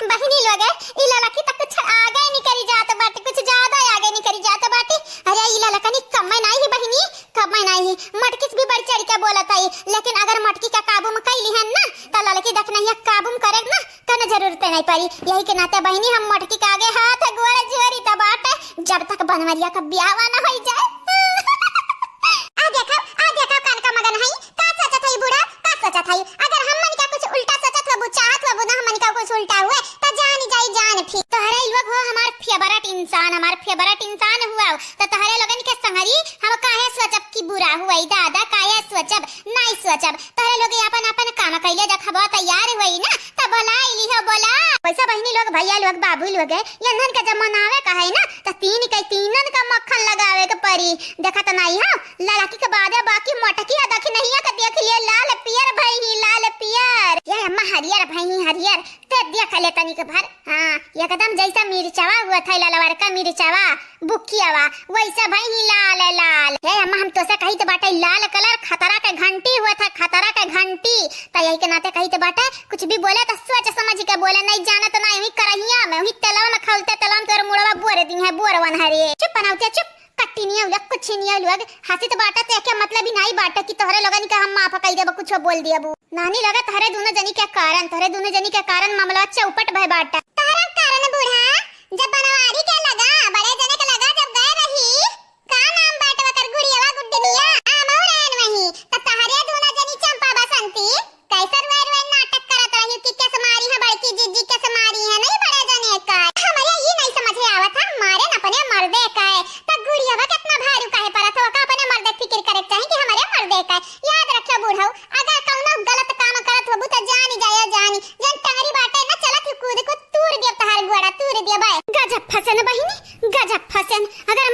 बहिनी लोग, ई ललकी त कुछ आगे निकरी जात बाटे, कुछ ज्यादा आगे निकरी जात बाटे। अरे ई ललकनी कम्मे नाही ही बहिनी, कम्मे नाही ही। मटकी से भी बढ़ चढ़ के बोलत हई, लेकिन अगर मटकी का काबू में कई लिहन ना, त ललकी दखनैया काबू में करे ना, कने जरूरत नहीं पड़ी। यही के नाते बहिनी हम मटकी के आगे हाथ गोड़ जोड़ी त बाटे, जब तक बनवरिया का ब्याह ना होई जाए। आ देखो, आ देखो, कनका मगन हई, का सोचत हई बूढ़ा, का सोचत हई? अगर हमन का कुछ उल्टा सोचत होबू, चाहत होबू ना हमन का कुछ उल्टा हुए, त जान जाई जान फिर। तोहरे लोग हो हमार favourite इंसान, हमार favourite इंसान हुआ, त तोहरे लोगन के संगरी हम काहे सोचब कि बुरा का हुई दादा, काया सोचब, नाई सोचब। तोहरे लोग आपन आपन काम कइले देखबो, तैयार हुई ना, त बोला इली हो, बोला। वैसा बहिनी लोग, भैया लोग, बाबू लोग, यंधन के जब मनावे का है ना, त तीन के तीनन का मक्खन लगावे के परी। देखत नाई हो, लड़की के बादे बाकी मोटकी है, देखी नहीं है, के देख लिए लाल पियर भई ही, लाल पियर। ये अम्मा हरियर भई ही, हरियर। ते देख ले तनिक भर, हाँ, एकदम जैसा मिर्चवा हुआ था, ललवर का मिर्चवा, बुकियावा, वैसा भई ही लाल लाल। हे अम्मा, हम तोसे कही तो बाटे, लाल कलर खतरा के घंटी हुआ था, खतरा के घंटी। त यही के नाते कही तो बाटे, कुछ भी बोले तो सोच समझ के बोले, नहीं जानत ना, वही करहिया में, वही तेलवा में, खौलते तेलवा में तोर मुड़वा बोर दी है, बोर वन हरे। चुप बनावते, चुप। कट्टी निया लोग, कुछ निया लोग, हंसी तो बाटे, ते के मतलब ही नहीं बाटे कि तोहरे लोगन के हम माफ कई देबो, कुछो बोल दियबू। नानी लगा तोहरे दोनों जनी के कारण, तोहरे दोनों जनी के कारण मामला चौपट भय बाटे। तोहरा कारण बूढ़ा, जब बनवारी के लगा, बड़े जने के लगा जब गए रही, का नाम बाटे ओकर, गुड़ियावा गुड्डी निया, आमऊ रहन वही, त तोहरे दोनों जनी चंपा बसंती, कैसे रुए रुए नाटक करत रही कि केस मारी है बड़की जिज्जी, केस मारी है नहीं बड़े जने का। हमरे ई नहीं समझ में आवत है, मारे न अपने मर्दे का है, त गुड़ियावा कितना भारू काहे परत हो, का अपने मर्दे के फिक्र करे के चाही कि हमरे मर्दे का है। याद रखियो बूढ़ऊ, अगर कौनो गलत काम करत होबू त जानी जाए जानी, जन टंगरी बाटे न चलत ही कूद को तूर दियब तहार गोड़ा, तूर दियब। गजब फसेन बहिनी, गजब फसेन। अगर